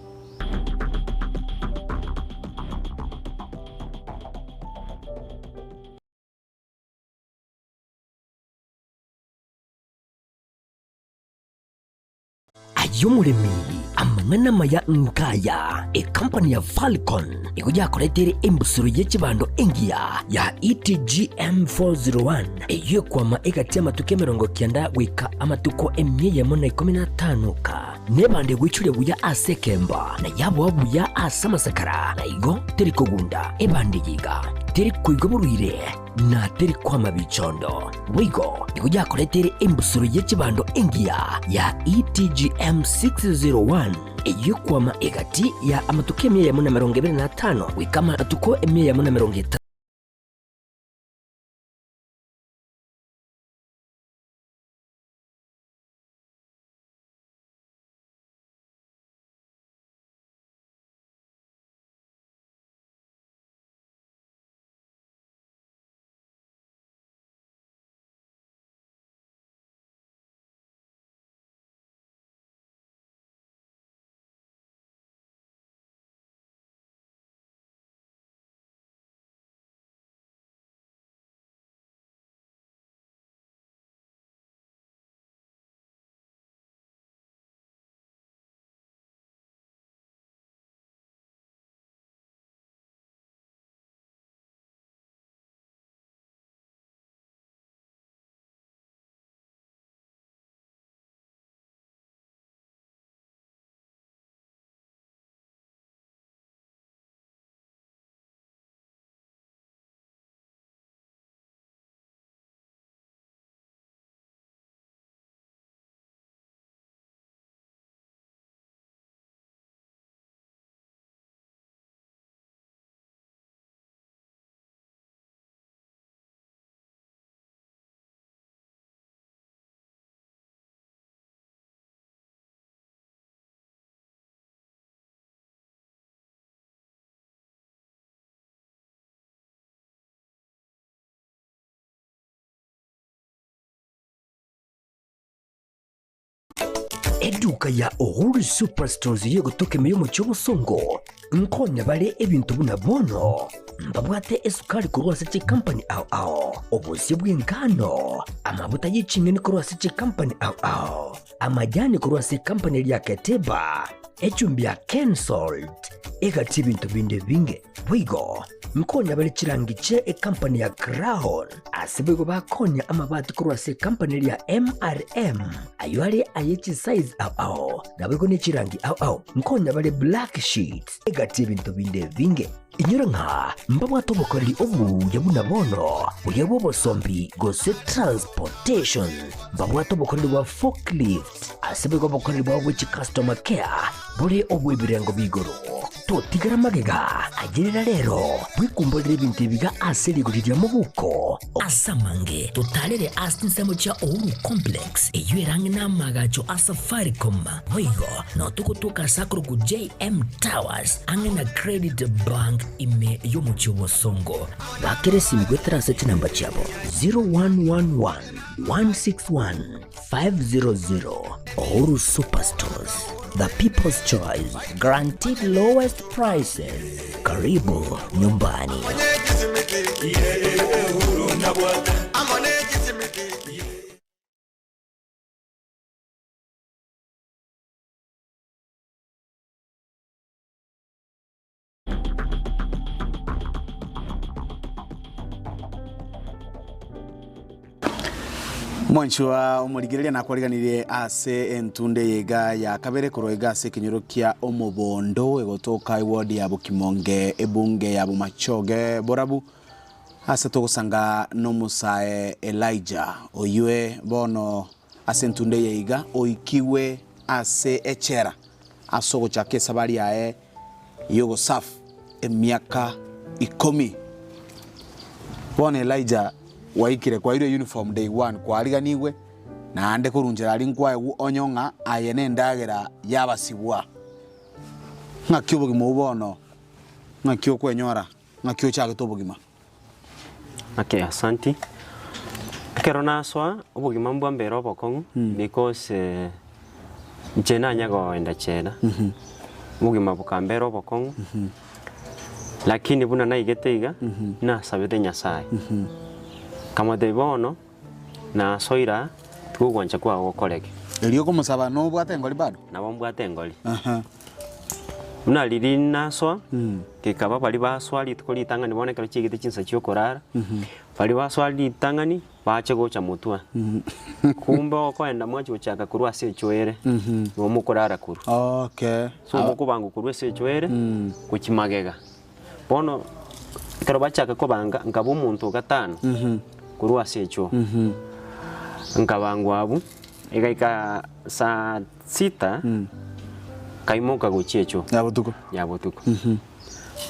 [SPEAKER 3] Aye omoremi, amang'ana amaya nkaya, Ekampani ya Falcon nigo yakoreteire embusuro ye chibando engiya ya ETGM 401 eyio ekwama egati y'amatuko 90 goika amatuko 115 ka. Nebando egoichoria buya ase ekemba, na yaboa buya ase amasakara, na igo teri kogunda. Ebando eye iga teri koigwa borwaire na teri kwama bichondo. Boigo nigo yakoreteire embusuro ye chibando engiya ya ETGM 601 eyio ekwama egati ya amatuko 125 goika amatuko 130. Eduka ya Uhuru Superstores y'egotoka ime y'omochie obosongo nkonya bare ebinto buna bono mbabwate esukari korwa ase chikampani ao ao, obosie bw'engano, amabuta ye ching'eni korwa ase chikampani ao ao, amajani korwa ase ekampani eria ya Keteba, echumbi ya Kensalt, egati ebinto binde ebinge. Boigo. Nkonya bare chirangi chie ecompany ya Crown, ase boigo bakonya amabati korwa ase ecompany eria ya MRM, ayio are aye chisize ao ao, naboigo ne chirangi ao ao. Nkonya bare black sheets, egati y'ebinto binde ebinge. Inyora ng'a mbabwate obokoreri obuya buna bono, buya bw'obosombi gose transportation. Mbabwate obokoreri bwa forklift, ase boigo obokoreri bwabo bwe chicustomer care bore obw'ebirengo b'igoro. Totigara magega, ayerera rero, bwekumborere ebinto ebiga ase rigori ria mobuko. Ase amange, totarere ase chinsemo chia Uhuru Complex, eyio ere ang'e n'amaagacho a Safaricom. Boigo nao togotoka ase akorokwa JM Towers, ang'e na Credit Bank ime y'omochie o Bosongo. Bakera esimi goetera ase chinamba chiabo 0111 161 500. Uhuru Superstores, the people's choice, guaranteed lowest prices. Karibu nyumbani.
[SPEAKER 1] Mwanchwa omorigereria nakwariganirie ase entunde eye iga ya kabere korwa iga ase ekenyoro kia omobondo egotoka eward ya Bokimonge ebunge ya Bomachoge Borabu ase togosanga nomosae Elijah oywe bono ase entunde eye iga oikigwe ase echela ase ogochaka esabari yaye y'ogosafu emiaka ikomi. Bono Elijah gwaikire kwairwe uniform day one kwariganigwe naende korwa nchera aria nkwaegwa onye ng'a aye nendagera y'abasibwa. Ng'aki obogima obwo bono ng'aki okwenyora ng'aki ochagete obogima?
[SPEAKER 2] Okay, asanti. Ekero nasoa, obogima mbwambere obokong'u because inche nanya goenda chela, obogima bokambera obokong'u, lakini buna naigete iga, nasabete Nyasaye, nkamotebia bono, nasoire aa, tiga ogwancha kwao gokoreke.
[SPEAKER 1] Erio okomosaba nobwate engori bado?
[SPEAKER 2] Nabo mbwate engori. Buna riria nasoa, gekaba baria basoa rituko ritang'ani bono ekero chiaigete chinsa chia okorara, baria basoa ritang'ani bache gocha motwe. Kumbe okoenda mwachia gochaka korwa ase echoere, nigo mokorara korwa.
[SPEAKER 1] Okay.
[SPEAKER 2] So mokobangwa korwa ase echoere, gochia magega. Bono ekero bachaka kobanga, nkaba omonto o gatano korwa ase echoo. Nkabangwa abwo, egaika saa sita, nkaimoka gochia echoo
[SPEAKER 1] Ya botuko.
[SPEAKER 2] ya botuko.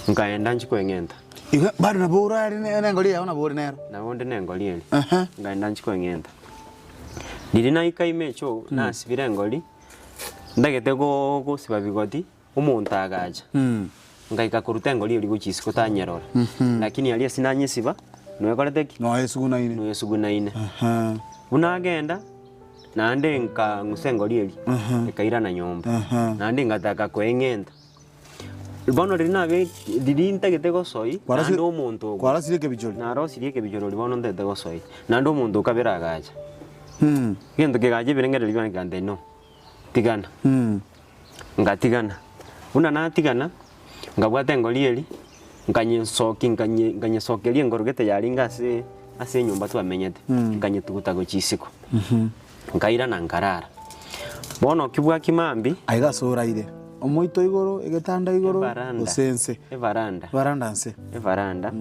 [SPEAKER 2] Nkaenda nchie koeng'enta.
[SPEAKER 1] Igo bado nabo orare ne nengori yao nabo ore nero.
[SPEAKER 2] Nabo onde nengori eria.
[SPEAKER 1] Ehe.
[SPEAKER 2] Nkaenda nchie koeng'enta. Riria naika ime echoo, nasibire engori, ndagete go gosiba bigoti, Omonto agacha, ngaika koruta engori eria gochia isiko tanyerora, lakini aria ase nanyesiba, noekorete ki?
[SPEAKER 1] Noesugunaine.
[SPEAKER 2] Noesugunaine. Buna agenda, naende nkang'usa engori eria, ekairana nyomba, naende ngataka koeng'enta. Bono riria nabe riria ntagete gosoi, naende omonto ogo,
[SPEAKER 1] Kwarosirie ekebichori?
[SPEAKER 2] Narosirie ekebichorori bono ntagete gosoi, naende omonto okabere agacha. Egento kegacha ebirengererio biane kegantebia no. Tigana. Ngatigana. Buna natigana, nkabwata engori eria, nkanyesokia nkanye nkanyesokeria engoro gete yarenge ase ase enyomba twamenyete, nkanyetuguta gochia isiko. Nkairana nkarara. Bono okibwaki mambia.
[SPEAKER 1] Aiga ase oraire, omoito igoro, egetanda igoro,
[SPEAKER 2] Evaranda.
[SPEAKER 1] gose ense?
[SPEAKER 2] Evaranda.
[SPEAKER 1] Evaranda nse.
[SPEAKER 2] Evaranda.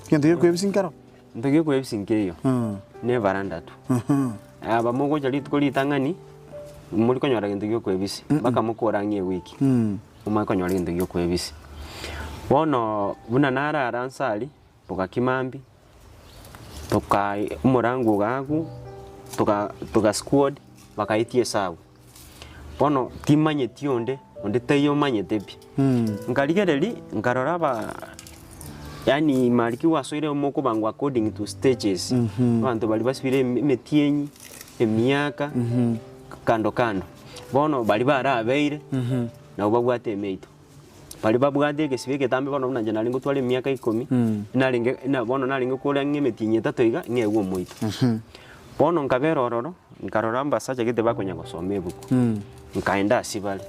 [SPEAKER 1] Egento gekoebisia nkero?
[SPEAKER 2] Egento gekoebisia nkeiyo, na evaranda tu. Aba mogocha rituko ritang'ani, mori konyora gento giokoebisia, mpaka mokore ang'e ewiki, momanye konyora egento giokoebisia. Bono buna narara nse aria, bogaki mambia, toka omorango ogaakwa, toka toka squad, bakaetia esabu. Bono timanyeti onde, onde taiyo omanyete pi. Nkarigereria, nkarora aba yaani mariki gwasoire mokobangwa according to stages, abanto baria basibire emi emetienyi, emiaka, kando kando. Bono baria barabeire, nabo babwate emeito. Baria babwate egesibo egetambe bono buna inche narenge gotwara emiaka ikomi, narenge na bono narenge kore ang'e emetienyi etato iga, ng'egwe omoito. Bono nkabera ororo, nkarora abasacha gete bakonya gosoma ebuku, nkaenda ase bare,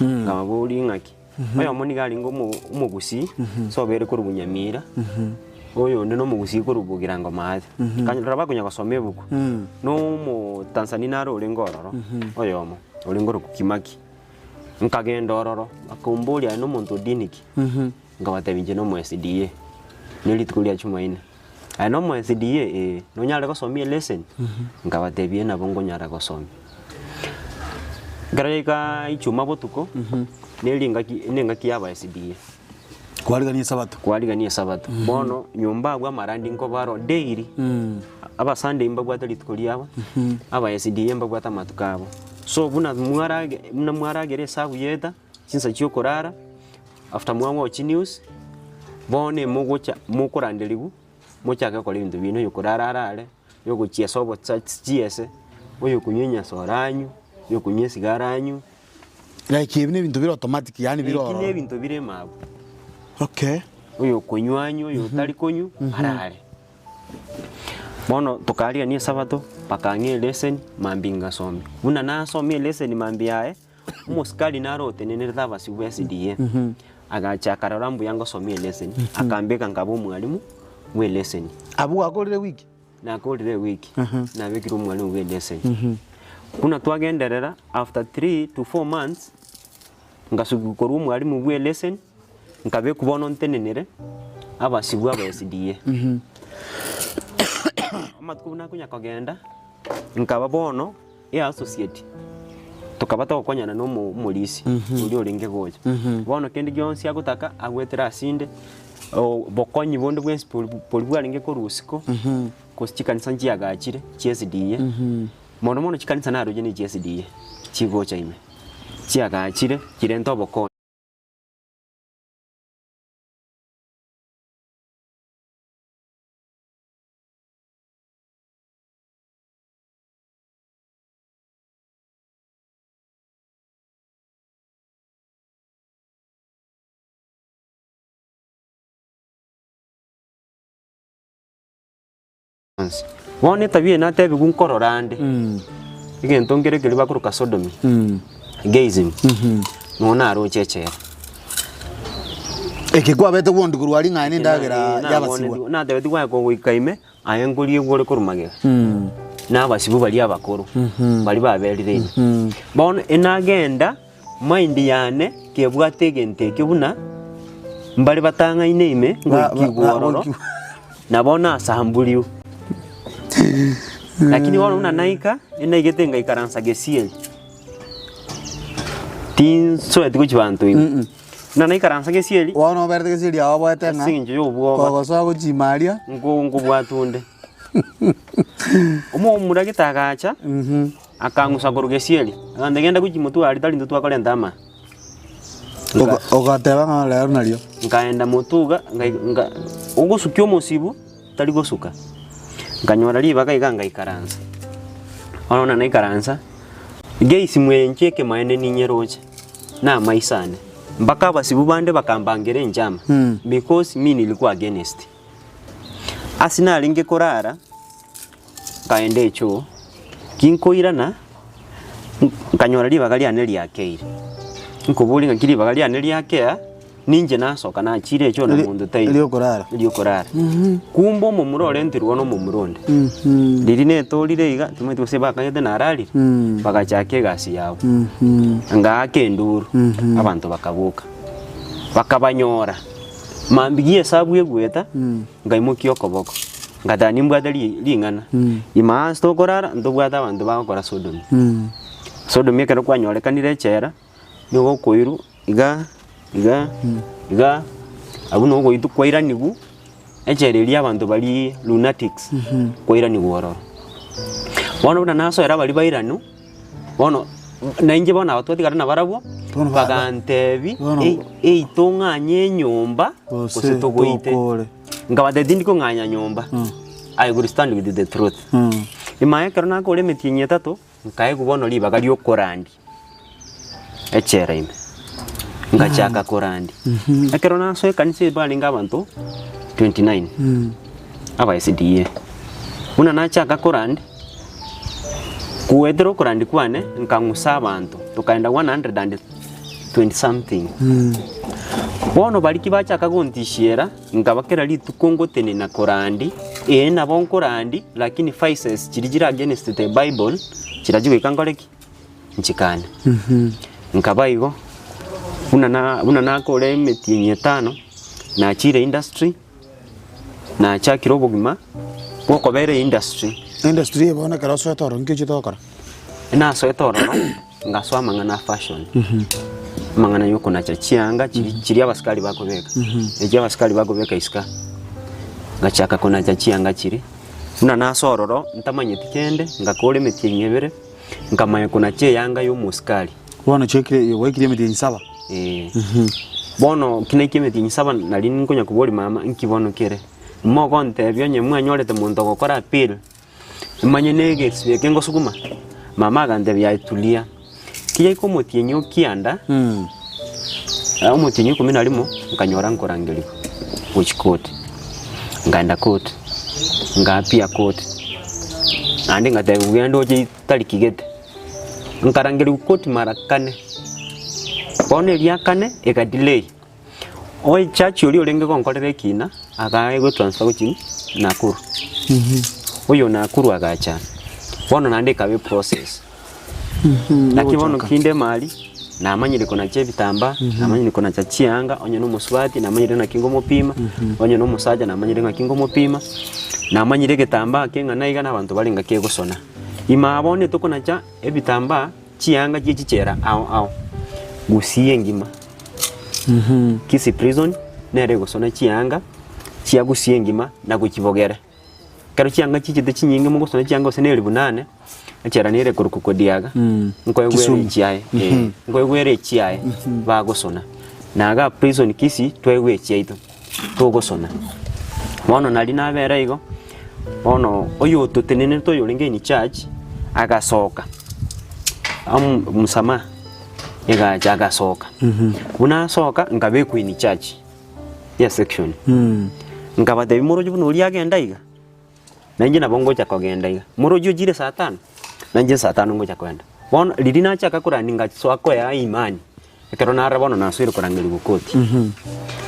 [SPEAKER 2] nkababoria ng'aki. Oyomo nigo arenge omo omogusii, ase obeire korwa Bunyamira, oyonde na omogusii korwa Bogirango maate. Kanyora bakonya gosoma ebuku, na omotanzania naro orenge ororo, oyomo, orenge orokwa Kimaki. Nkagenda ororo, bakomboria aye nomonto o dini ki? Nkabatebia inche nomo SDA, ne rituko ria Jumaine. Aye nomo SDA? Ee. Nonyare gosomia eleseni? Nkabatebia ee nabo nkonyara gosomia. Ekero yaika ichuma botuko, neri engaki ne engaki ya aba SDA.
[SPEAKER 1] Kwarigania esabato.
[SPEAKER 2] Kwarigania esabato. Bono nyomba abwo amarandi nkoba aro daily, abasunday mbabwate rituko riabo, aba SDA mbabwate amatuko abo. So buna mwarage buna mwaragera esabu yeta, chinsa chia okorara, after mwa watch news, bono emogocha mokoranderigwa, mochake gokora ebinto biino, oyo okorara arare, oyo ogochiesa obosa chiese, oyo okonywa enyasore anywe, oyo okonywa esigara anywe.
[SPEAKER 1] Like ebi nebinto bire automatic yaani bire
[SPEAKER 2] Eki
[SPEAKER 1] ororo.
[SPEAKER 2] nebinto bire mabu.
[SPEAKER 1] Okay.
[SPEAKER 2] Oyo okonywa anywe, oyo otari konywa arare. Bono tokarigania esabato, bakang'a eleseni, mambia ngasomia. Buna nasomia eleseni mambia yaye, omosikari naro otenenerete abasibwa ba SDA, agacha akarora mbuya ngosomia eleseni, akambeka nkaba omwalimu bwa eleseni.
[SPEAKER 1] Abwo gwakorire ewiki?
[SPEAKER 2] Nakorire ewiki, nabekire omwalimu bwa eleseni. Buna twagenderera, after 3 to 4 months, Ngasukia korwa omwalimu bw'eleseni, nkabekwa bono ntenenere abasibwa aba SDA. Amatuko buna akonya kogenda, nkaba bono eassociate, tokaba togokonyana na omo omorisia oria orenge gocha. Bono kende gionsi agotaka agwetere asinde, obokonyi bonde bwensi bori bori bwarenge korwa isiko, gose chikanisa nchiagachire chia SDA, mono mono chikanisa naroche ne chia SDA chigocha ime. Chiagachire chirente obokonyi. Bono etabia eye natebigwe nkorora ande, egento nkere keria bakoroka sodomy, gayism, nonya naroche echela.
[SPEAKER 1] Eke kwabete gwondi korwa aria ng'a nendagera y'abasibwa.
[SPEAKER 2] Natebetigwe aye kogoika ime, aye nkoriegwa ore korwa magega, na abasibwa baria abakoro, baria baberire ime. Bono enagenda mind yane kebwate egento ekio buna mbare batang'aine ime ngoikigwa ororo, nabo nasamburiwe. Lakini bono buna naika, enaigete ngaikaransa gesieri, tinsoeti gochia banto ime. Buna naikaransa gesieri,
[SPEAKER 1] Bono oberete gesieri ao oboete ng'a
[SPEAKER 2] ase eng'encho ya obwoba
[SPEAKER 1] kogosoa gochima aria.
[SPEAKER 2] nko nkobwata onde. Omomura gete agacha. Akang'usa korwa gesieri, agantebia, Genda gochia motwe aria tari intwe twakorenta ama.
[SPEAKER 1] Oga- Ogateba ng'a rero nario.
[SPEAKER 2] Nkaenda motwe iga, ngai- nga ogosukia omosibu, tari gosuka. Nkanyora ribaga iga ngaikaransa. Bono buna naikaransa, geisimu eye inche ekemaene ninyeroche, na amaiso ane, mpaka abasibu bande bakambangera enchama, because mi nilikuwa against. Ase narenge korara. Nkaenda echoo, ginkoirana, nkanyora ribaga riane riakeire. Nkoboria ng'aki ribaga riane riakea, ninche nasoka nachire echoo na monto taiyo.
[SPEAKER 1] Riokorara.
[SPEAKER 2] Riokorara. Kumbe omomura orentirwe na omomura onde. Riria netorire iga, timanyeti gose bakagete nararire, bagachaka egasi yabo. Ngaaka enduru, abanto bakaboka, bakabanyora. Mambia esabu egoeta, nkaimokia okoboko. Ngateba nimbwate ri- ring'ana, ime ase tokorara ntobwate abanto bagokora sodomy. Sodomy ekero kwanyorekanire echela, nigo okoirwa iga iga iga, abwo nigo ogoitwa kwairanigwa, echela eria abanto baria lunatics, kwairanigwa ororo. Bono buna nasoera baria bairanwa, bono nainche bono aba twatigara nabarabwo,
[SPEAKER 1] Bono ba- ba-
[SPEAKER 2] bagantebi
[SPEAKER 1] bono-
[SPEAKER 2] ei ei tong'anye enyomba gose togoite.
[SPEAKER 1] tokore.
[SPEAKER 2] Nkabatebia tindi kong'anya nyomba, I will stand with the truth. Nyuma ekero nakora emetienyi etato, nkaegwa bono ribaga riokorandia echela ime, ngachaka korandia. Ekero nasoa ekanisa eye barenge abanto 29, aba SDA. Buna nachaka korandia, goetera okorandia kwane, nkang'usa abanto, tokaenda 130. 20 something. Bono baria ki bachaka gontishiera, nkaba kera rituko ngotenena korandi, ee nabo nkorandi, lakini vices chiria chire against the bible, chirachia goika nkore ki? Nchikane. Nkaba igo, buna na buna nakore emetienyi etano, nachire industry, nachakire obogima bwokobera eindustry.
[SPEAKER 1] Industry eye bono ekero osoete ororo nki ochete gokora?
[SPEAKER 2] Nasoete ororo, ngasoa amang'ana a fashion, amang'ana ya okonacha chianga chiri chiria abasikari bakobeka, echio abasikari bakobeka isiko aa. Ngachaka konacha chianga chiria, buna nasoa ororo ntamanyeti kende, ngakora emetienyi ebere, nkamanya konacha eyanga ya omosikari.
[SPEAKER 1] Bono chiakire gwaikire emetienyi saba.
[SPEAKER 2] Eeh. Bono ki naika emetienyi saba nari nkonya koboria mama nki bono kere, mogontebia onye mwanyorete monto ogokora appeal, Manye negesio eke ngosuguma? Mama agantebia, Aye tulia. Kiyaika omotienyi o kianda, omotienyi o ikomi na rimo, nkanyora nkorangerigwa gochia koti. Nkaenda koti, nkaapia koti, naende ngatebigwa genda oche tariki gete. Nkarangerigwa koti mara kane, bono eria kane ega delay. Oye chachi oria orenge gonkorera ekina, akaegwa etransfer gochia Nakuru. Oyo Nakuru agacha, bono naende ekaba eprocess. Naki bono kinde emari, namanyire konacha ebitambaa, namanyire konacha chianga, onye na omosubati namanyire naki ngomopima, onye na omosacha namanyire ng'aki ngomopima, namanyire egetambaa keng'ana iga na abanto bare ngaki egosona. Imaa bono etokonacha ebitambaa, chianga chie chichera ao ao, gusii engima. Kisii Prison nere egosona chianga chia gusii engima na gochibogera. Ekero chianga chichete chinyinge mogosona chianga gose na elifu nane, echela nere ekorokwa Kodiaga, nkoegwere
[SPEAKER 1] Kisumu.
[SPEAKER 2] echiaye eh, nkoegwere echiaye bagosona. Na igaa prison Kisii twaegwa echiaito togosona. Bono nari nabera igo, bono oyototenenerete oyorenge in charge, agasoka amo msamaha. Egacha agasoka. Buna asoka nkabekwa in charge ya section. Nkabatebia moroche buna oria agenda iga, na inche nabo ngocha kogenda iga. Moroche ochire saa tano, na inche saa tano ngocha kogenda. Bono riria nachaka korani ngasoa koyaa imani, ekero narora bono nasoire korangerigwa koti.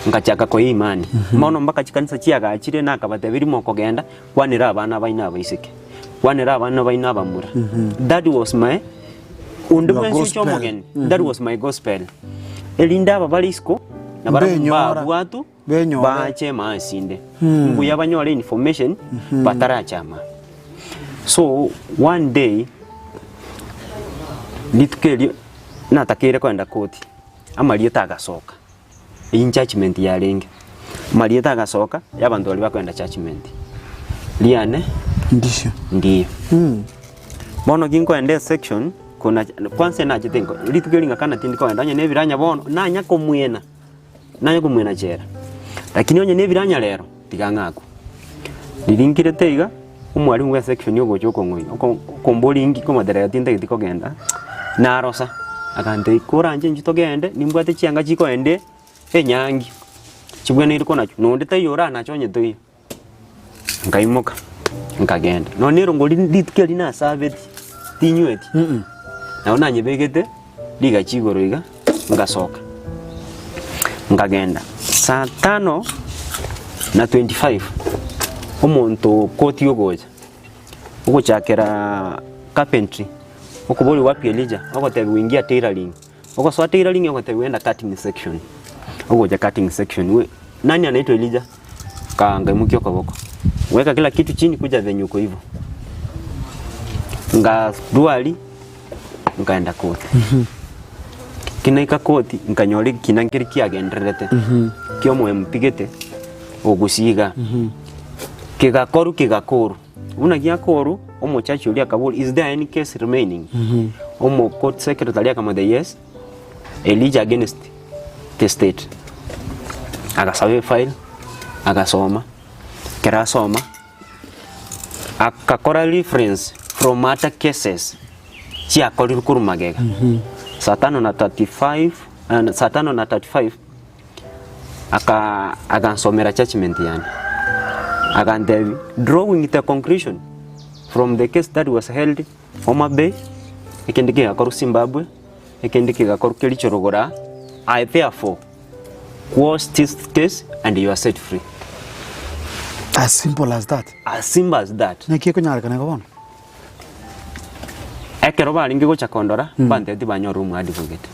[SPEAKER 2] Ngachaka koyaa imani, bono mpaka chikanisa chiagachire nakabatebia rimo okogenda, kwanera abana baino abaiseke, kwanera abana baino abamura. That was my Onde
[SPEAKER 1] Your
[SPEAKER 2] bwensi oche
[SPEAKER 1] gospel.
[SPEAKER 2] omogeni, that was my gospel. Erinde aba bare isiko, nabarabwo
[SPEAKER 1] Mbenyora.
[SPEAKER 2] mbabwatwe,
[SPEAKER 1] Benyore.
[SPEAKER 2] bache emaasi inde. Mbuya banyore information, bataracha ama. So, one day, rituko erio, natakeire kogenda koti, amarieta agasoka, eywo judgement yarenge, amarieta agasoka, ya abanto baria bakogenda judgement. Riane,
[SPEAKER 1] Ndisio.
[SPEAKER 2] ndiyo. Bono ginkoenda esection kona kwanza nachete nko rituko eri ng'akana tindi kogenda onye na ebiranya bono nanya komwena, nanya komwena chera. Lakini onye na ebiranya rero, tiga ng'akwe. Riria nkirete iga, omwalimu bwa esection ogocha okong'oina oko okomboria inki nkomoterera tintageti kogenda, narosa, akantebia koranche inchuo togende nimbwate chianga chikoenda enyangi, chibweneire konachwa, na onde taiyo oranache onye toiyo. Nkaimoka, nkagenda. Nonya na erongo ri rituko erio nasabeti, tinyweti, nabo nanyebegete rigachi igoro iga, ngasoka, nkagenda. Saa tano na 25, omonto koti ogocha, ogochakera carpentry, okoboria wapi Elijah, ogotebiwa ingia tailoring. Ogosoa tailoring ogotebiwa enda cutting section, ogocha cutting section we nani anaitwa Elijah? Kaa ngaimokia okoboko, weka kila kitu chini kuja venye uko hivo. Ngarwa nkaenda koti. Kinaika koti nkanyora ekina nkeri kiagendererete kia omo MP gete ogusiga kegakorwa kegakorwa. Buna giakorwa omochachi oria akaboria is there any case remaining? Omo court secretary akamotebia yes. Elijah against the state. Agasaba efile, agasoma, ekero asoma, akakora reference from other cases chiakorirwe korwa magega. Saa tano na 35 saa tano na 35 aka agansomera judgement yane. Agantebia, drawing the conclusion from the case that was held Homa Bay, ekende kegakorwa Zimbabwe, ekende kegakorwa Kericho rogoro aa. I therefore quash this case and you are set free.
[SPEAKER 1] As simple as that.
[SPEAKER 2] As simple as that.
[SPEAKER 1] Naki ekonyarekana igo bono?
[SPEAKER 2] Ekero barenge gocha kondora, mbantebetie banyorire omoadvocate.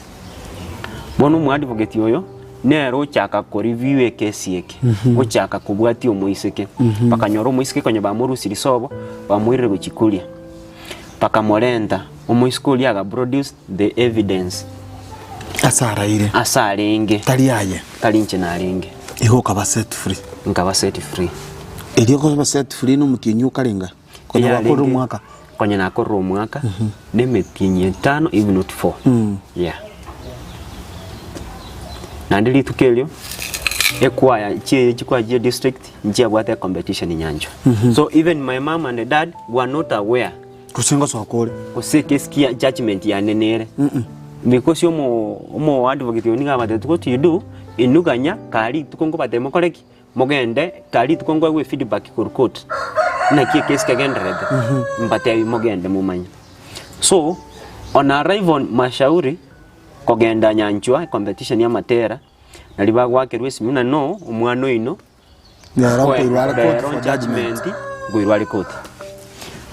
[SPEAKER 2] Bono omoadvocate oyo, nere ochaka koreview ekesi eke, ochaka kobwatia omoiseke. Bakanyora omoiseke konya bamorusirie sobo, bamoirire gochia koria. Bakamorenta, omoiseke oria aga produce the evidence
[SPEAKER 1] Ase araire.
[SPEAKER 2] ase arenge,
[SPEAKER 1] Tari aye.
[SPEAKER 2] tari inche narenge.
[SPEAKER 1] Igo okaba set free.
[SPEAKER 2] Nkaba set free.
[SPEAKER 1] Erio okoba set free na omotienyi okarenga? Konya gwakorire omwaka?
[SPEAKER 2] Konya nakorire omwaka, na emetienyi etano if not four. Yeah. Naende rituko erio, ekwaya chie chikwaya chia district nchiabwate ecompetition nyanchwa. So even my mum and dad were not aware
[SPEAKER 1] Gose ngosoka ore.
[SPEAKER 2] gose ekesi kia judgment yane nere. Because omo omo advocate oyo nigo abatebeti what you do, inwe ganya kare rituko nkobatebia mokore ki? Mogende kare rituko nkoegwa efeedback korwa court, naki ekesi kegendererete, mbatebi mogende momanye. So, on arrival Mashauri, kogenda Nyanchwa ecompetition ya amatera, naria bagoakerwa esimi buna no omwana oino,
[SPEAKER 1] Rero nkoirwa are court
[SPEAKER 2] rero
[SPEAKER 1] for judgment.
[SPEAKER 2] judgment nkoirwa are court.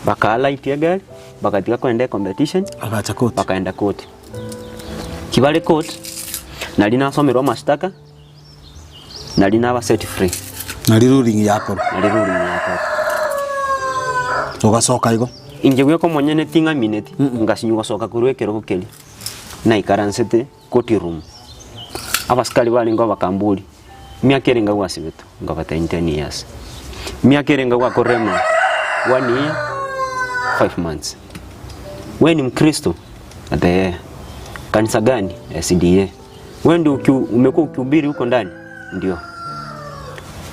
[SPEAKER 2] Bakalight egari, bagatiga kogenda ecompetition,
[SPEAKER 1] Bagacha court.
[SPEAKER 2] bakaenda court. Kibare court, naria nasomerwe amashtaka, Nari naba set free.
[SPEAKER 1] Nari ruling yakorwa.
[SPEAKER 2] Nari ruling yakorwa.
[SPEAKER 1] Ogasoka igo.
[SPEAKER 2] Inche bweka omonyene ting'amineti, ngasinywa gosoka korwa ekerogo keria naikaransete court room. Abasikari barenge oo bakamboria, miaka erenge gwasibetwe? Nkabatebia ten years. Miaka erenge gwakorire ememo? One year, five months. We ni mkristo? Ngateba eh. Kanisa gani? SDA. Wewe ndio uki, umekuwa ukihubiri huko ndani? Ndio.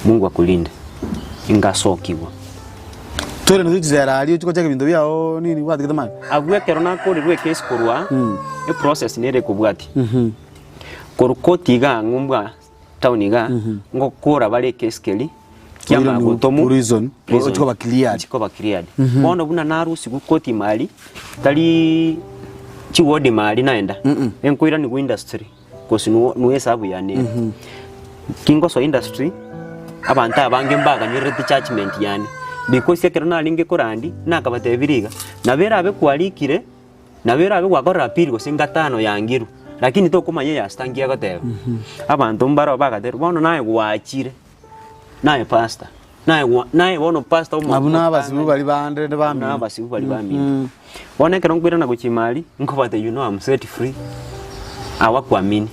[SPEAKER 2] Mungu akulinde. Ingasokigwa.
[SPEAKER 1] Twere notwe chisera aria ochie gochaka ebinto biao nini gwatigete mani.
[SPEAKER 2] Abwo ekero nakorirwe ekesi korwa eprocess nere ekobwatia. Korwa koti iga ang'o mbwa town iga ngokora bare ekesi keria kiamanya
[SPEAKER 1] Oiraniwe
[SPEAKER 2] gotomwa
[SPEAKER 1] prison,
[SPEAKER 2] prison.
[SPEAKER 1] ochie koba cleared.
[SPEAKER 2] Ochie koba cleared. Bono buna narusigwe koti ime aria tari chiward ime aria naenda enkoiranigwa industry gose nuo nuo esabu yane ere. Kingosoa industry abanto abange mbaganyorerete judgement yane because ekero narenge korandi nakabatebirie iga nabo erabe kwarikire Nabo erabe gwakorire appeal gose ngatano yangirwe, lakini tokomanya eyastangi egoteba. Abanto mbaro bagatebiwa bono naye gwachire, naye pastor, naye gwa naye bono pastor omo
[SPEAKER 1] Abwo na abasibu baria bande
[SPEAKER 2] Abwo na
[SPEAKER 1] bamino.
[SPEAKER 2] abasibu baria bamino. Bono ekero nkoirana gochia ime aria, nkobatebia you know am set free, awakuamini.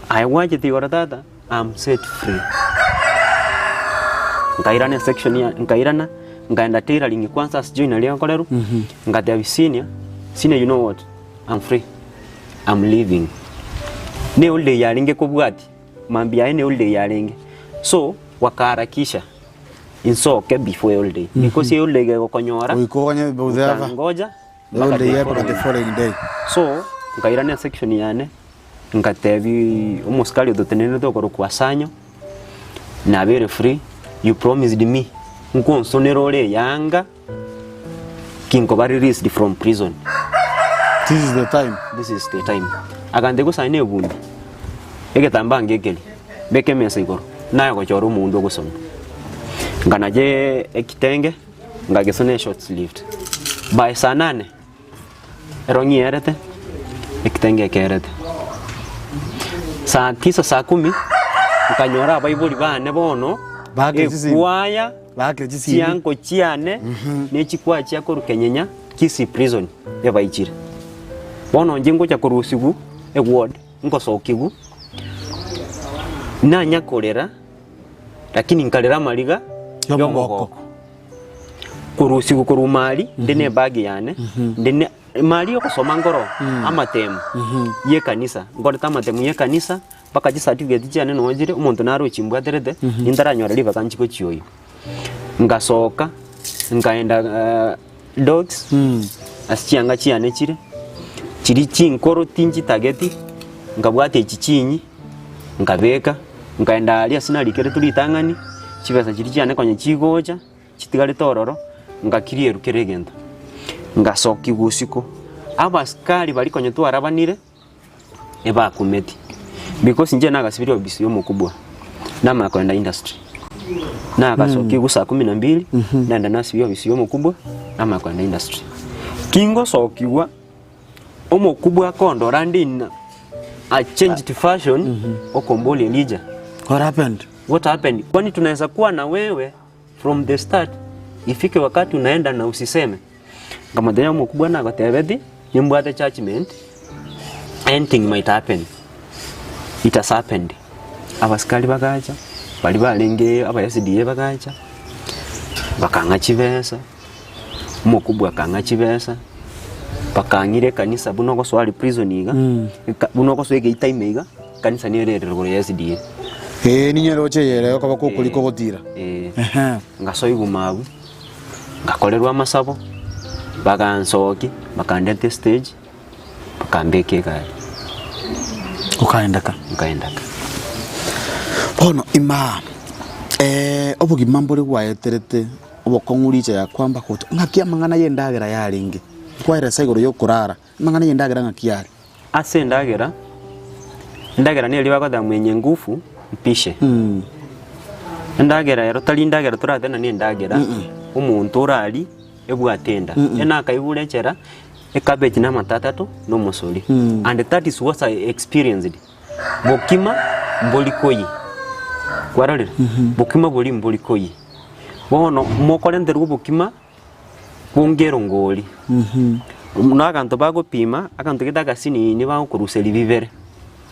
[SPEAKER 2] Aye gwachete igoro tata, am set free. Nkairana esection ya nkairana, nkaenda tailoring kwanza ase joinery egokorerwa, ngatebia senior, senior you know what, am free, am leaving. Ne holiday yarenge kobwatia, mambia yaye ne holiday yarenge, so wakaharakisha nsoke before eholiday, because eholiday egokonyora,
[SPEAKER 1] Goika oganye bothaba.
[SPEAKER 2] utangoja
[SPEAKER 1] The holiday mpaka the following day.
[SPEAKER 2] So, nkairana esection yane, ngatebia omosikari ototenenerete okorokwa Asanyo, nabeire free, you promised me, nkonsonera ore eyanga, kinkoba released from prison.
[SPEAKER 1] This is the time.
[SPEAKER 2] This is the time. Agantebia gose aye na ebundi, egetambaa ngekeri, beka emesa igoro, naye gochora omogundo ogosona. Nkanacha ekitenge. Ngagesona eshort sleeved. By saa nane, erong'i yerete, ekitenge ekerete. Saa tisa saa kumi, nkanyora abaibori bane bono,
[SPEAKER 1] Baakire chisimi.
[SPEAKER 2] ekwaya,
[SPEAKER 1] Baakire chisimi.
[SPEAKER 2] chianko chiane, ne chikwaya chia korwa Kenyenya, Kisii prison, ebaichire. Bono inche ngocha korusigwa eward, ngosokigwa, nanya korera. Lakini nkarera amariga
[SPEAKER 1] Y'omogoko.
[SPEAKER 2] y'omogoko. Korusigwa korwa mari, nde ne ebag yane, nde ne mari y'ogosoma nkoro amatemu y'ekanisa, nkorete amatemu y'ekanisa mpaka chicertificate chiane noo chire, omonto nare ochimbwaterete, nintaranyora ribaga nchi gochioyia. Ngasoka, nkaenda dogs, ase chianga chiane chire, chiria chinkoro tinchitageti, nkabwata echi chinyi. Nkabeka, nkaenda aria ase narikeretwe ritang'ani, chibesa chiria chiane konya chigocha, chitigarete ororo, ngakirierwa kera egento. Ngasokigwa usiku, abasikari baria konya twarabanire, ebakumeti. Because inche nagasibirie obisi ya omokubwa, namanya kogenda industry. Nagasokia saa kumi na mbili, naenda nasibia obisi ya omokubwa, namanya kogenda industry. Kingosokigwa, omokubwa akondora ndi na a changed fashion, okomboria Elijah,
[SPEAKER 1] What happened?
[SPEAKER 2] what happened? Kwani tunaweza kuwa na wewe from the start ifike wakati unaenda na usiseme. Nkamotebia omokubwa nagotebetie, nimbwate judgement, anything might happen. It has happened. Abasikari bagacha, baria barenge aba SDA bagacha, bakang'a chibesa, omokubwa akang'a chibesa, bakang'ira ekanisa buna ogosoa aria prison iga, eka buna ogosoa egeita ime iga, ekanisa niyo ere igoro ya SDA.
[SPEAKER 1] Ee, ninyore gocha eyere okoba kokorika ogotira.
[SPEAKER 2] Eh,
[SPEAKER 1] Ehe.
[SPEAKER 2] ngasoa iguma abwo. Ngakorerwa amasabo, bagansokia, bakandeta estage, bakambeka egari.
[SPEAKER 1] Okaenda ka?
[SPEAKER 2] Nkaenda ka.
[SPEAKER 1] Bono imaa, obogima mbore gwaeterete obokong'u richa ya kwamba gocha, ng'aki amang'ana ya endagera yarenge? Nkwaeresa igoro ya okorara, amang'ana ya endagera ng'aki yare?
[SPEAKER 2] Ase endagera, endagera neria bagoteba mwenye ngufu mpishe. Endagera ero tari endagera toratebe ng'a nendagera, omonto orarie ebwate enda. Ere nakaigure echela, ecabbage na amato atato, na omosori. And that is what I experienced. Bokima mbori koyia, kwarorire? Bokima boria mbori koyia. Bono mokorenterwa obokima. Bongerongori, na abanto bagopima aganto gete agasinini bagokoruseria bibere,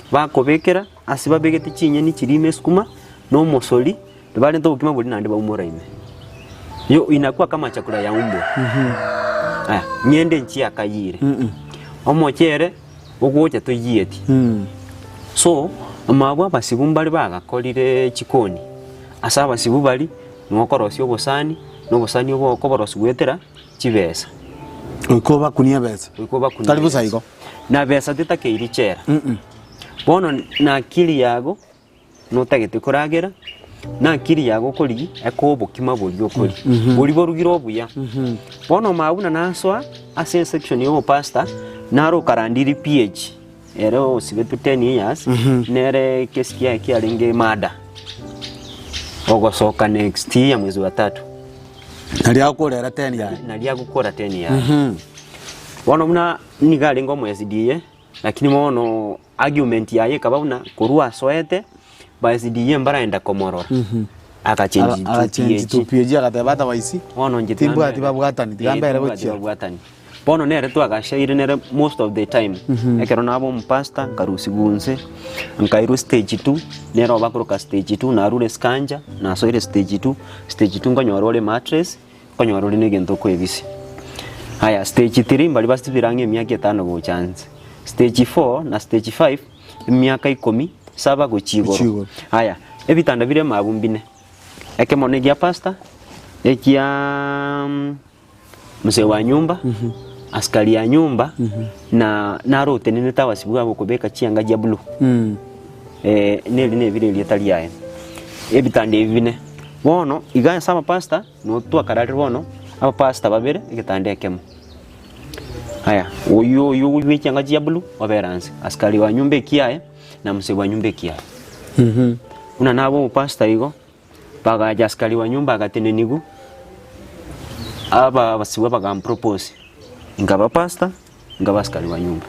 [SPEAKER 2] bakobekera ase babegete chinyeni chiria ime esukuma, na omosori, barente obokima boria naende baumora ime. Yo inakuwa kama chakula ya umbwa. Aya, ng'ende nchiakayire, omochere ogocha toyieti. So, mabwo abasibu mbare bagakorire chikoni, ase abasibu baria. Nokorosia obosani, na obosani obo okoborosia goetera chibesa.
[SPEAKER 1] Goika obakunie ebesa.
[SPEAKER 2] Goika obakunie
[SPEAKER 1] Tari bosa
[SPEAKER 2] ebesa.
[SPEAKER 1] igo.
[SPEAKER 2] Na besa tetakeiri chera. Bono na akili yago notagete koragera, na akili yago okorigia ekoe obokima boria okoria. Boria borugire obuya. Bono omanye buna nasoa ase esection ya obopastor, naro okarandiri PH, ere osibetwe ten years, nere ekesi kiaye kiarenge murder. Ogosoka next year mwezi wa tatu.
[SPEAKER 1] Naria agokorera ten yaye.
[SPEAKER 2] Naria agokora ten yaye. Bono buna nigo arenge omo SDA, lakini bono argument yaye ekaba buna korwa asoete, ba SDA mbaragenda komorora. Agachenji to
[SPEAKER 1] Agachenji to
[SPEAKER 2] PAG.
[SPEAKER 1] PAG agateba otherwise,
[SPEAKER 2] Bono inche
[SPEAKER 1] timbwati
[SPEAKER 2] tiga mbere-
[SPEAKER 1] babwatani, tiga
[SPEAKER 2] Eh,
[SPEAKER 1] mbere
[SPEAKER 2] timbwati
[SPEAKER 1] gochia.
[SPEAKER 2] babwatani. Bono nere twagachaire nere most of the time, ekero naba omopastor nkarusigwa inse, nkairwa stage two, nere obakoroka stage two, narure skancha, nasoire stage two, stage two nkonyora ore mattress, nkonyora ore na egento okoebisia. Aya stage three mbaria basibire ang'e emiaka etano gocha nse, stage four na stage five, emiaka ikomi, saba gochia
[SPEAKER 1] Gochia
[SPEAKER 2] igoro.
[SPEAKER 1] igoro.
[SPEAKER 2] Aya, ebitanda bire mabu mbine, ekemo na egia pastor, ekiaaa. Mzee wa nyumba, askari ya nyumba, na naro otenenete abasibwa abo okobeka chianga chia blue. Eh, neri nebire erieta riaye. Ebitanda ebi bine. Bono, iga ase abapastor, no twakararire bono, abapastor babere egetanda ekemo. Aya, oywo oywo bwe chianga chia blue, obera nse. Askari wa nyumba ekiaye, na mzee wa nyumba ekiaye. Buna naba omopastor igo. Bagacha askari wa nyomba agatenenigwa, aba abasibwa bagampropose, nkaba pastor, nkaba askari wa nyomba.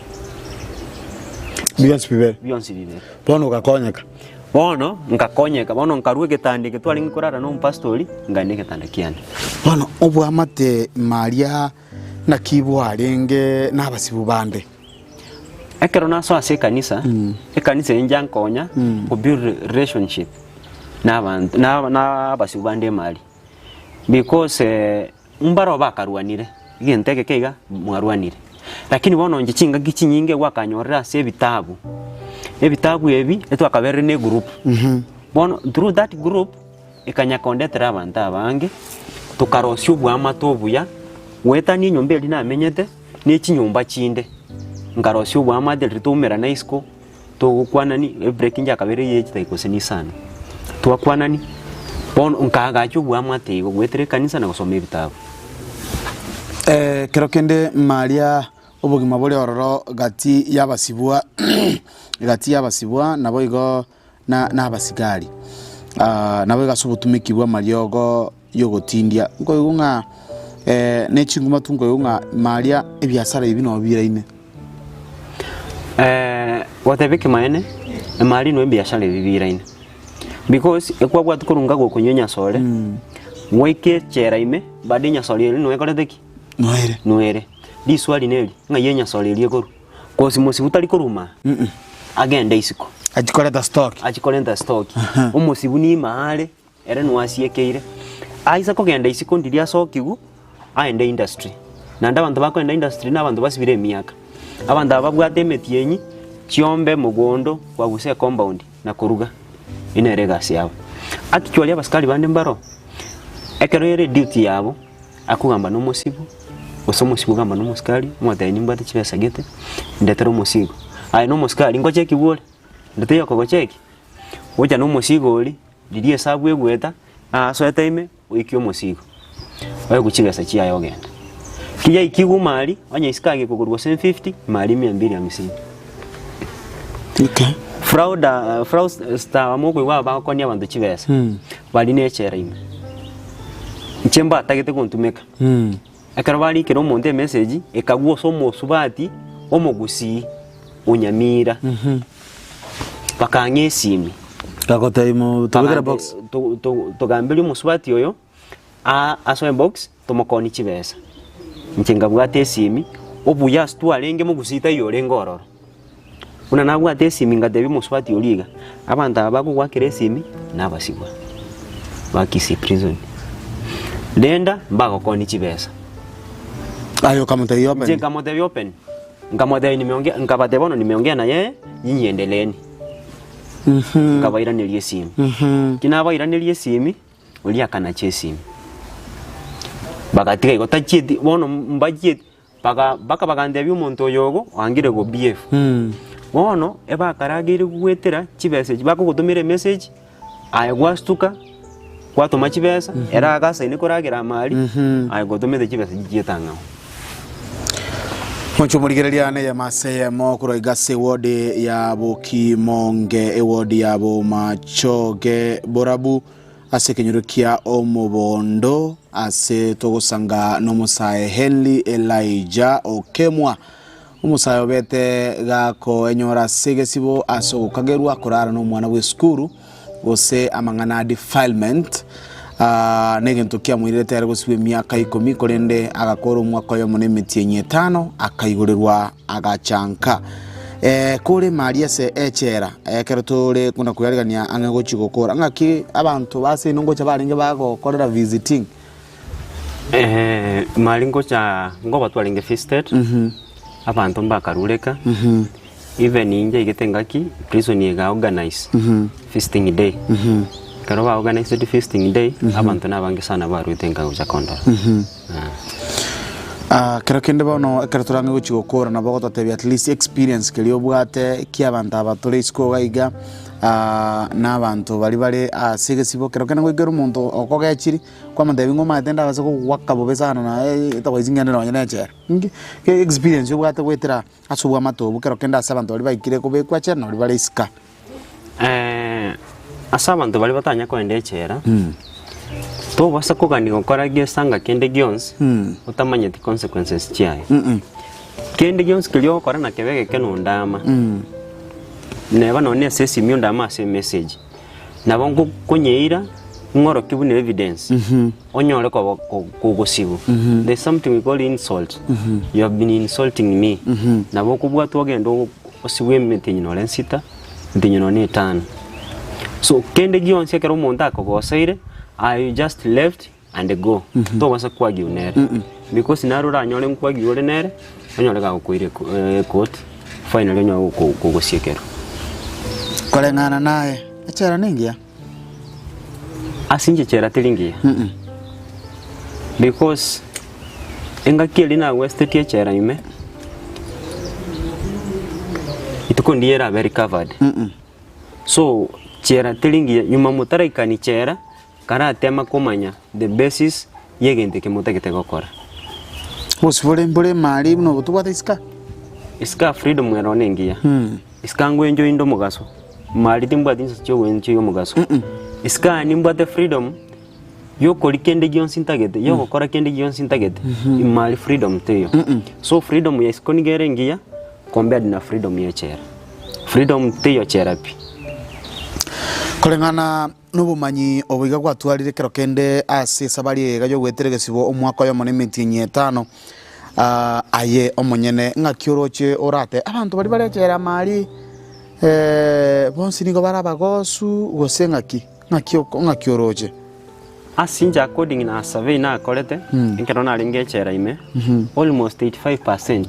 [SPEAKER 1] Bionsi bibere.
[SPEAKER 2] Bionsi bibere.
[SPEAKER 1] Bono ogakonyeka.
[SPEAKER 2] Bono nkakonyeka, bono nkarwa egetanda eke twarenge korara na omopastor oria, nkaenda egetanda kiane.
[SPEAKER 1] Bono obwamate maria naki bwarenge na abasibwa bande.
[SPEAKER 2] Ekero nasoa ase ekanisa, ekanisa eye njankonya ko build relationship na abanto na na abasibwa bande emari because mbaroo bakarwanire, egento egeke iga mwarwanire. Lakini bono inche chingaki chinyinge gwakanyorire ase ebitabu, ebitabu ebi etwakaberire na egroup, bono through that group. Ekanya kondetera abanto abange, tokarosia oboamate obuya, goetania enyomba eria namenyete, ne chinyomba chinde. Nkarosia oboamate riria twaumerana isiko, togokwanani, ebreak inche akabere eye chidakika gose na isano, twakwanani, bono nkaagacha oboamate igo goetera ekanisa na gosoma ebitabu.
[SPEAKER 1] Ekero kende Maria. obogima bore ororo gati y'abasibwa gati y'abasibwa naboigo na abasigari. Naboigo ase obotumeki bw'amariogo y'ogotindia, nkoigwa ng'a ne chinguma tu nkoigwa ng'a maria ebiasara ebi nabo biraime.
[SPEAKER 2] Goteba ekemanene, emari no ebiasara ebi biraine. Because ekwabwati korwa nka gokonywa enyasore, gwaika echela ime, bado enyasore eria noekorete ki?
[SPEAKER 1] Noere.
[SPEAKER 2] Noere. Riswali neri, ng'ai enyasore eria ekorwa? Kosi mosibu tari koruma, agende isiko.
[SPEAKER 1] Achie koreta stock.
[SPEAKER 2] Achie korenta stock. Omosibu nime are, ere noasiekeire. Aisa kogenda isiko ndiria asokigwe, aende industry. Naende abanto bakoenda industry na abanto basibire emiaka. Abanto aba babwate emetienyi, chiombe, mogondo, kwagusa ecompound na koruga. Eyio nere egasi yabo. Actually abasikari bande mbaro, ekero ere eduty yabo, akogamba na omosigo, gose omosigo ogamba na omosikari, omotebia nimbwate chibesa gete, ndetere omosigo. Aye na omosikari ngochekigwa ore, onde taiyo okogochekia, gocha na omosigo oria, riria esabu egoeta, asoete ime, oikie omosigo, oegwe chibesa chiaye ogende. Ki yaikigwe mari, onye isiko agekogorwa gose 50, mari mia mbili hamsini.
[SPEAKER 1] Okay.
[SPEAKER 2] Fraud, fraudster aba mokoigwa aba bagokonia abanto chibesa, baria na echela ime. Inche mbatagete gontumeka. Ekero barikire omonto emessage, ekagwa ase omosubati omogusii o Nyamira, bakang'a esimi.
[SPEAKER 1] Bagotebia mo tobekere box.
[SPEAKER 2] To- to- Togamberie omosubati oyo, aa asoe box, tomokonie chibesa. Inche nkabwata esimi, obuya ase twarenge mogusii taiyo orenge ororo. Buna nabwate esimi ngatebia omosubati oria iga, abanto aba bagogoakera esimi, nabasibwa, ba Kisii prison. Renda mbagokonie chibesa.
[SPEAKER 1] Aye okamotebia open.
[SPEAKER 2] Inche nkamotebia open, nkamotebia nimeongea nkabatebia bono nimeongea na yeye, nyinyi endeleeni. Nkabairaneria esimi. Ki nabairaneria esimi, oria akanacha esimi. Bagatiga igo tachieti bono mbachieti Baga mpaka bagantebia omonto oyo ogo oangire go behave. Bono ebakarageire goetera chibesa echi bakogotomera emessage, aye gwastuka, gwatoma chibesa, ere agasaine koragera amari, aye gotomete chibesa chichiete ang'ao.
[SPEAKER 1] Moche omorigereria neyemo ase eyemo korwa iga ase eward ya Bokimonge, eward ya Bomachoge Borabu. Ase ekenyoro kia omobondo ase togosanga nomosae Henry Elijah Okemwa, omosae obete gakoenyora ase egesibo ase ogokagerwa korara nomwana bw'esukuru gose amang'ana a defilement ah, negento kiamoirerete ere gosibwa emiaka ikomi korende agakora omwaka oyomo na emetienyi etano akaigorerwa agachanka. Eh, kore mari ase echela, ekero tore kona koyarigania ang'e gochia gokora, ng'aki abanto ba seino ngocha barenge bagokorera visiting?
[SPEAKER 2] Eh, mari ngocha ngoba twarenge visited, abanto mbakarureka, even inche aigete engaki prison ega organize visiting day, ekero ba organized visiting day, abanto nabange sana barwete nka gocha kondora.
[SPEAKER 1] Ah, kero kende bono ekero torang'e gochia gokora nabo ogototebia at least experience keria obwate ki abanto aba tore isiko iga iga ah, na abanto baria bare ase egesibo kero kende goikera omonto okogechiri kwamotebia ng'a omanyete ndabase kogoaka bobe sana naye otherwise ngende nonye na echela. Inki experience obwate goetera ase obwamate obwo kero kende ase abanto baria baikire kobekwa echela na baria bare isiko.
[SPEAKER 2] Ase abanto baria batanya kogenda echela, tobasa kogania gokora gesanga kende gionsi otamanyeti consequences chiaye. Kende gionsi keria ogokora nakebe egeke na ondama, neba nonye ase esimi ondame ase emessage, nabo ngokonyeira ng'orokie buna evidence, onyore koba kogosibu. There is something we call insult, you have been insulting me, nabo okobwatwa ogende osibwe emetienyi nore nsita, emetienyi nonye na etano. So kende gionsi ekero omonto akogoseire, aye you just left and go, tobasa koargue nere, because naro oranyore nkoargue ore nere, onyore gagokoira ecourt, finally onyore kogosiekerwa.
[SPEAKER 1] Koreng'ana naye, echela nengiya.
[SPEAKER 2] Ase inche chera teri ngiya because engaki eria nagwestetie echela ime, rituko ndiria erabe recovered. So chera teri ngiya, nyuma motaraikani chera, karatema komanya the basis ya egento eke motagete gokora.
[SPEAKER 1] Bosibore mbore mari buna obotobwate isiko aa.
[SPEAKER 2] Isika freedom ero nengiya. Isika ngwencho inde omogaso, mari timbwati nsa chiogwencho omogaso. Isika nimbwate freedom yokoria kende gionsi ntagete, yogokora kende gionsi ntagete, mari freedom teiyo. So freedom ya isiko nigo ere engiya compared na freedom ya echela. Freedom teiyo chela pi.
[SPEAKER 1] Koreng'ana nobomanyi obo iga gwatwarire kero kende ase esabari eye iga y'ogoetera egesibo omwaka oyomo na emetienyi etano, aye omonyene ng'aki oroche orate abanto baria bare echela amari bonsi nigo bare abagosu gose ng'aki? Ng'aki oko ng'aki oroche?
[SPEAKER 2] Ase inche according na survey nakorete, ekero narenge echela ime, almost 85%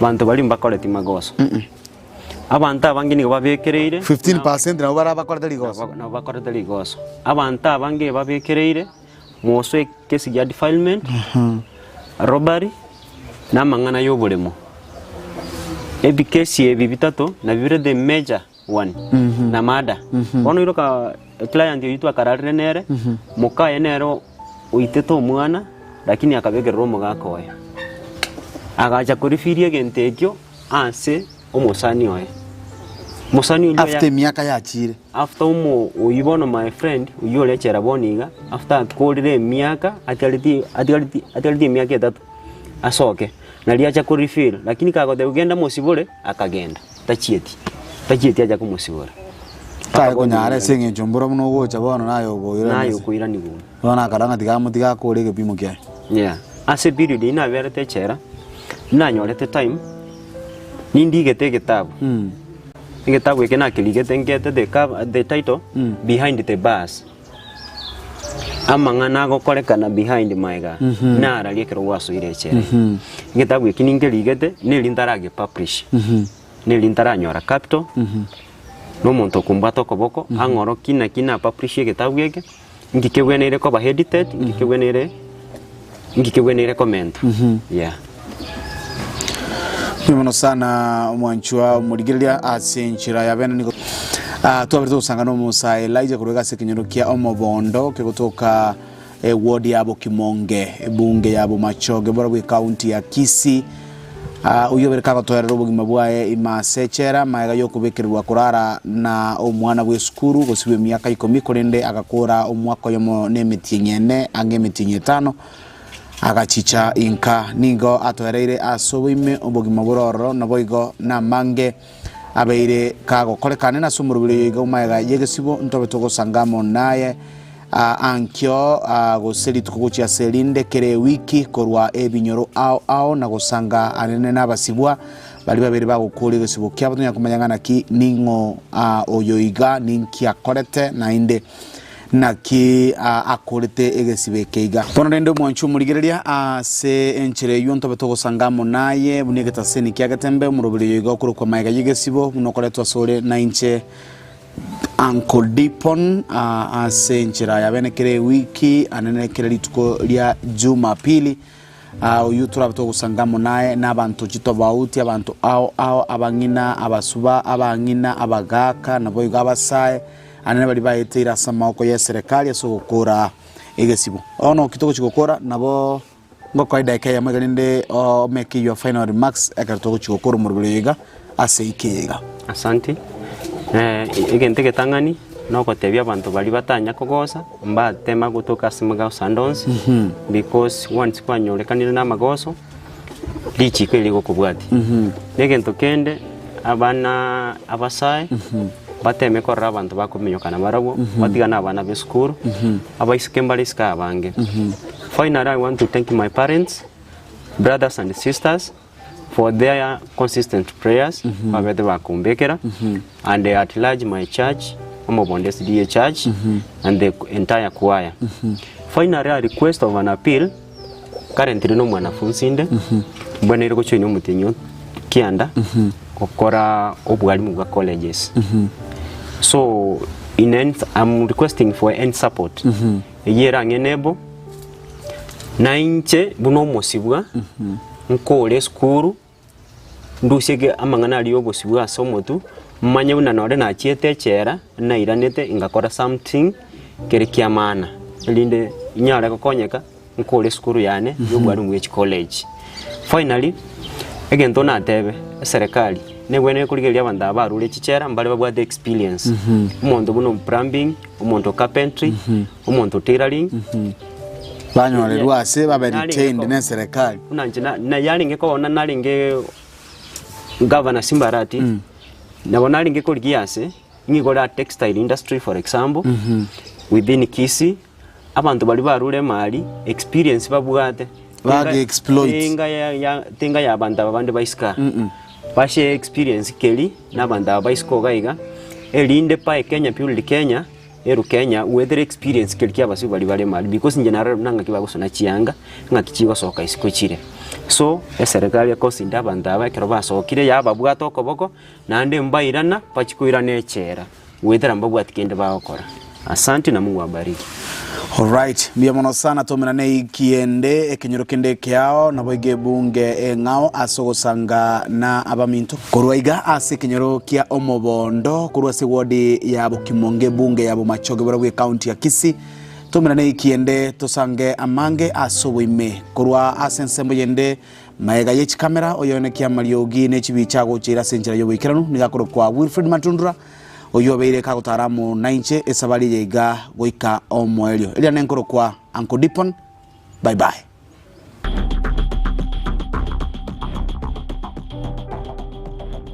[SPEAKER 2] banto baria mbakoreti magoso. Abanto abange nigo babekereire
[SPEAKER 1] 15% nabo bare abakorete rigoso.
[SPEAKER 2] Nabo bakorete rigoso. Abanto abange babekereire moso ekesi gia defilement, robbery, na amang'ana y'oboremo. Ebikesi ebi bitato nabio bire the major one na murder. Bono iroka client oyio twakararire nere, mokaye nere oitete omwana lakini akabekerera omogaka oye. Agacha korifiria egento ekio ase omosani oye. Omosani oyio
[SPEAKER 1] After emiaka yachiire.
[SPEAKER 2] After omo oyio bono my friend oyio ore echela bono iga, after akorire emiaka atigareti atigareti atigareti emiaka etato asoke, naria acha ko refill lakini kagotebwa genda mosibore akagenda tachieti tachieti acha komosibora.
[SPEAKER 1] Tari konyara ase eng'encho mboro buna ogocha bono naye okoirana
[SPEAKER 2] Naye
[SPEAKER 1] ase.
[SPEAKER 2] okoiranigwa.
[SPEAKER 1] Bono akarora ng'a tiga amotige akore egepimo kiaye.
[SPEAKER 2] Yeah. Ase period eyio naberete echela, nanyorete time, nindigete egetabu. Egetabu eke nakerigete nkete the cover the title, Behind the Bars. Amang'ana agokorekana behind maega, nararia ekero gwasoire echela ime. Egetabu eki ninkerigete, neri ntarage publish, neri ntaranyora capital, na omonto okombwata okoboko, ang'orokie naki na publish egetabu eke, Inki kegweneire koba edited, inki kegweneire inki kegweneire komentwa. Yeah.
[SPEAKER 1] Mbuya mono sana omwanchwa omorigereria ase enchera ya bene nigo ah, twabere togosanga na omosae Elijah korwa iga ase ekenyoro kia omobondo kegotoka eward ya Bokimonge ebunge ya Bomachoge borobwo ecounty ya Kisii. Ah, oyio obere kagotoerera obogima bwaye ime ase echela, magega y'okobekererwa korara na omwana bw'esukuru gose bw'emiaka ikomi, korende agakora omwaka oyomo na emetienyi ene, ang'e emetienyi etano, agachicha inka. Nigo atoereire ase oboime obogima bore ororo, naboigo namange abeire kagokorekana ase omoroberi oyo iga magega y'egesibo, ntobe togosanga amo naye. Ankio gose rituko gochia ase erinde kera ewiki korwa ebinyoro ao ao na gosanga anene nabasibwa baria babere bagokora egesibo kiabo tonyare komanya ng'a naki ning'o oyo iga ninki akorete naende naki akorete egesibo eke iga. Bono rende omwanchi omorigereria ase enchera eyio ntobe togosanga amo naye buna egetaseni kia getembe omoroberi oyo iga okorokwa magega y'egesibo buna okoretwa asore nainche Uncle Dipon ase enchera ya bene kera ewiki anene kera rituko ria Jumapili. Oyio torabe togosanga amo naye na abanto chitobauti, abanto ao ao, abang'ina, abasuba, abang'ina, abagaka, naboigo abasae, anene baria baeteire ase amaboko y'eserekari ase ogokora egesibo. Bono ki togochia gokora nabo ngokoa edakika eyemo iga rende omake your final remarks ekero togochia gokora omoroberi oyo iga ase eke eye iga.
[SPEAKER 2] Asanti. Egento egetang'ani nogotebia abanto baria batanya kogosa mbatema gotoka ase amagoso ande onsi because once kwanyorekanire na amagoso richiko eri rigokobwatia. Na egento kende abana abasae bateme korora abanto bakominyokana barabwo batigane abana ba esukuru abaiseke mbare isiko abange. Finally I want to thank my parents, brothers and sisters for their consistent prayers babete bakombekera and at large my church Omobondo SDA church and the entire choir. Finally a request of an appeal currently no mwanafunzi inde mbweneire gochoina omotienyi o kianda gokora obwalimu bwa colleges so in any, I'm requesting for any support eyio erang'e enable Na inche buna omosibwa, nkore esukuru, ndusie amang'ana aria y'obosibwa ase omotwe, manye buna nonye nachiete echela, nairanete ngakora something kere kia maana, erinde nyare gokonyeka, nkore esukuru yane ya obwarimu bwe chicollege. Finally, Egento natebe, eserekari negwenerete korigereria abanto aba barure chichela mbare babwate experience. Omonto buna plumbing, omonto carpentry, omonto tailoring.
[SPEAKER 1] Banyorerwe ase babe retained ne eserekari.
[SPEAKER 2] Buna inche na na yarenge kobona narenge Governor Simba Arati, nabo narenge korigia ase, ng'igore a textile industry for example, within Kisii, abanto baria barure emari, experience babwate,
[SPEAKER 1] Bage exploit.
[SPEAKER 2] Tenga ya ya tenga ya abanto aba bande ba isiko aa, bashare experience keri na abanto aba ba isiko iga iga, erinde pae Kenya build Kenya, Eru Kenya goetera experience keria kia abasubati baria bare mari because inche narorire buna ng'aki bagosona chianga, ng'aki chigosoka isiko chire. So, eserekari ekosinde abanto aba ekero basokire yababwata okoboko, naende mbairana bachie koirana echela, goetera mbabwati kende bagokora. Asanti na Mungu awabariki.
[SPEAKER 1] Alright, mbuya mono sana tomenane ekiende ekenyoro kende ekeao nabo iga ebunge eng'ao ase ogosanga na abaminto korwa iga ase ekenyoro kia omobondo korwa ase eward ya Bokimonge ebunge ya Bomachoge barabwo ecounty ya Kisii tomenane ekiende tosange amange ase oboime korwa ase ensemo yende maega ye chikamera oyone kiamariogi ne chibicha agocheire ase enchera yoboikeranu nigo akorokwa Wilfred Matundura Oyio obeire kagotara amo nainche esabari eye iga goika omoerio. Eria nenkorokwa Uncle Dipon. Bye bye.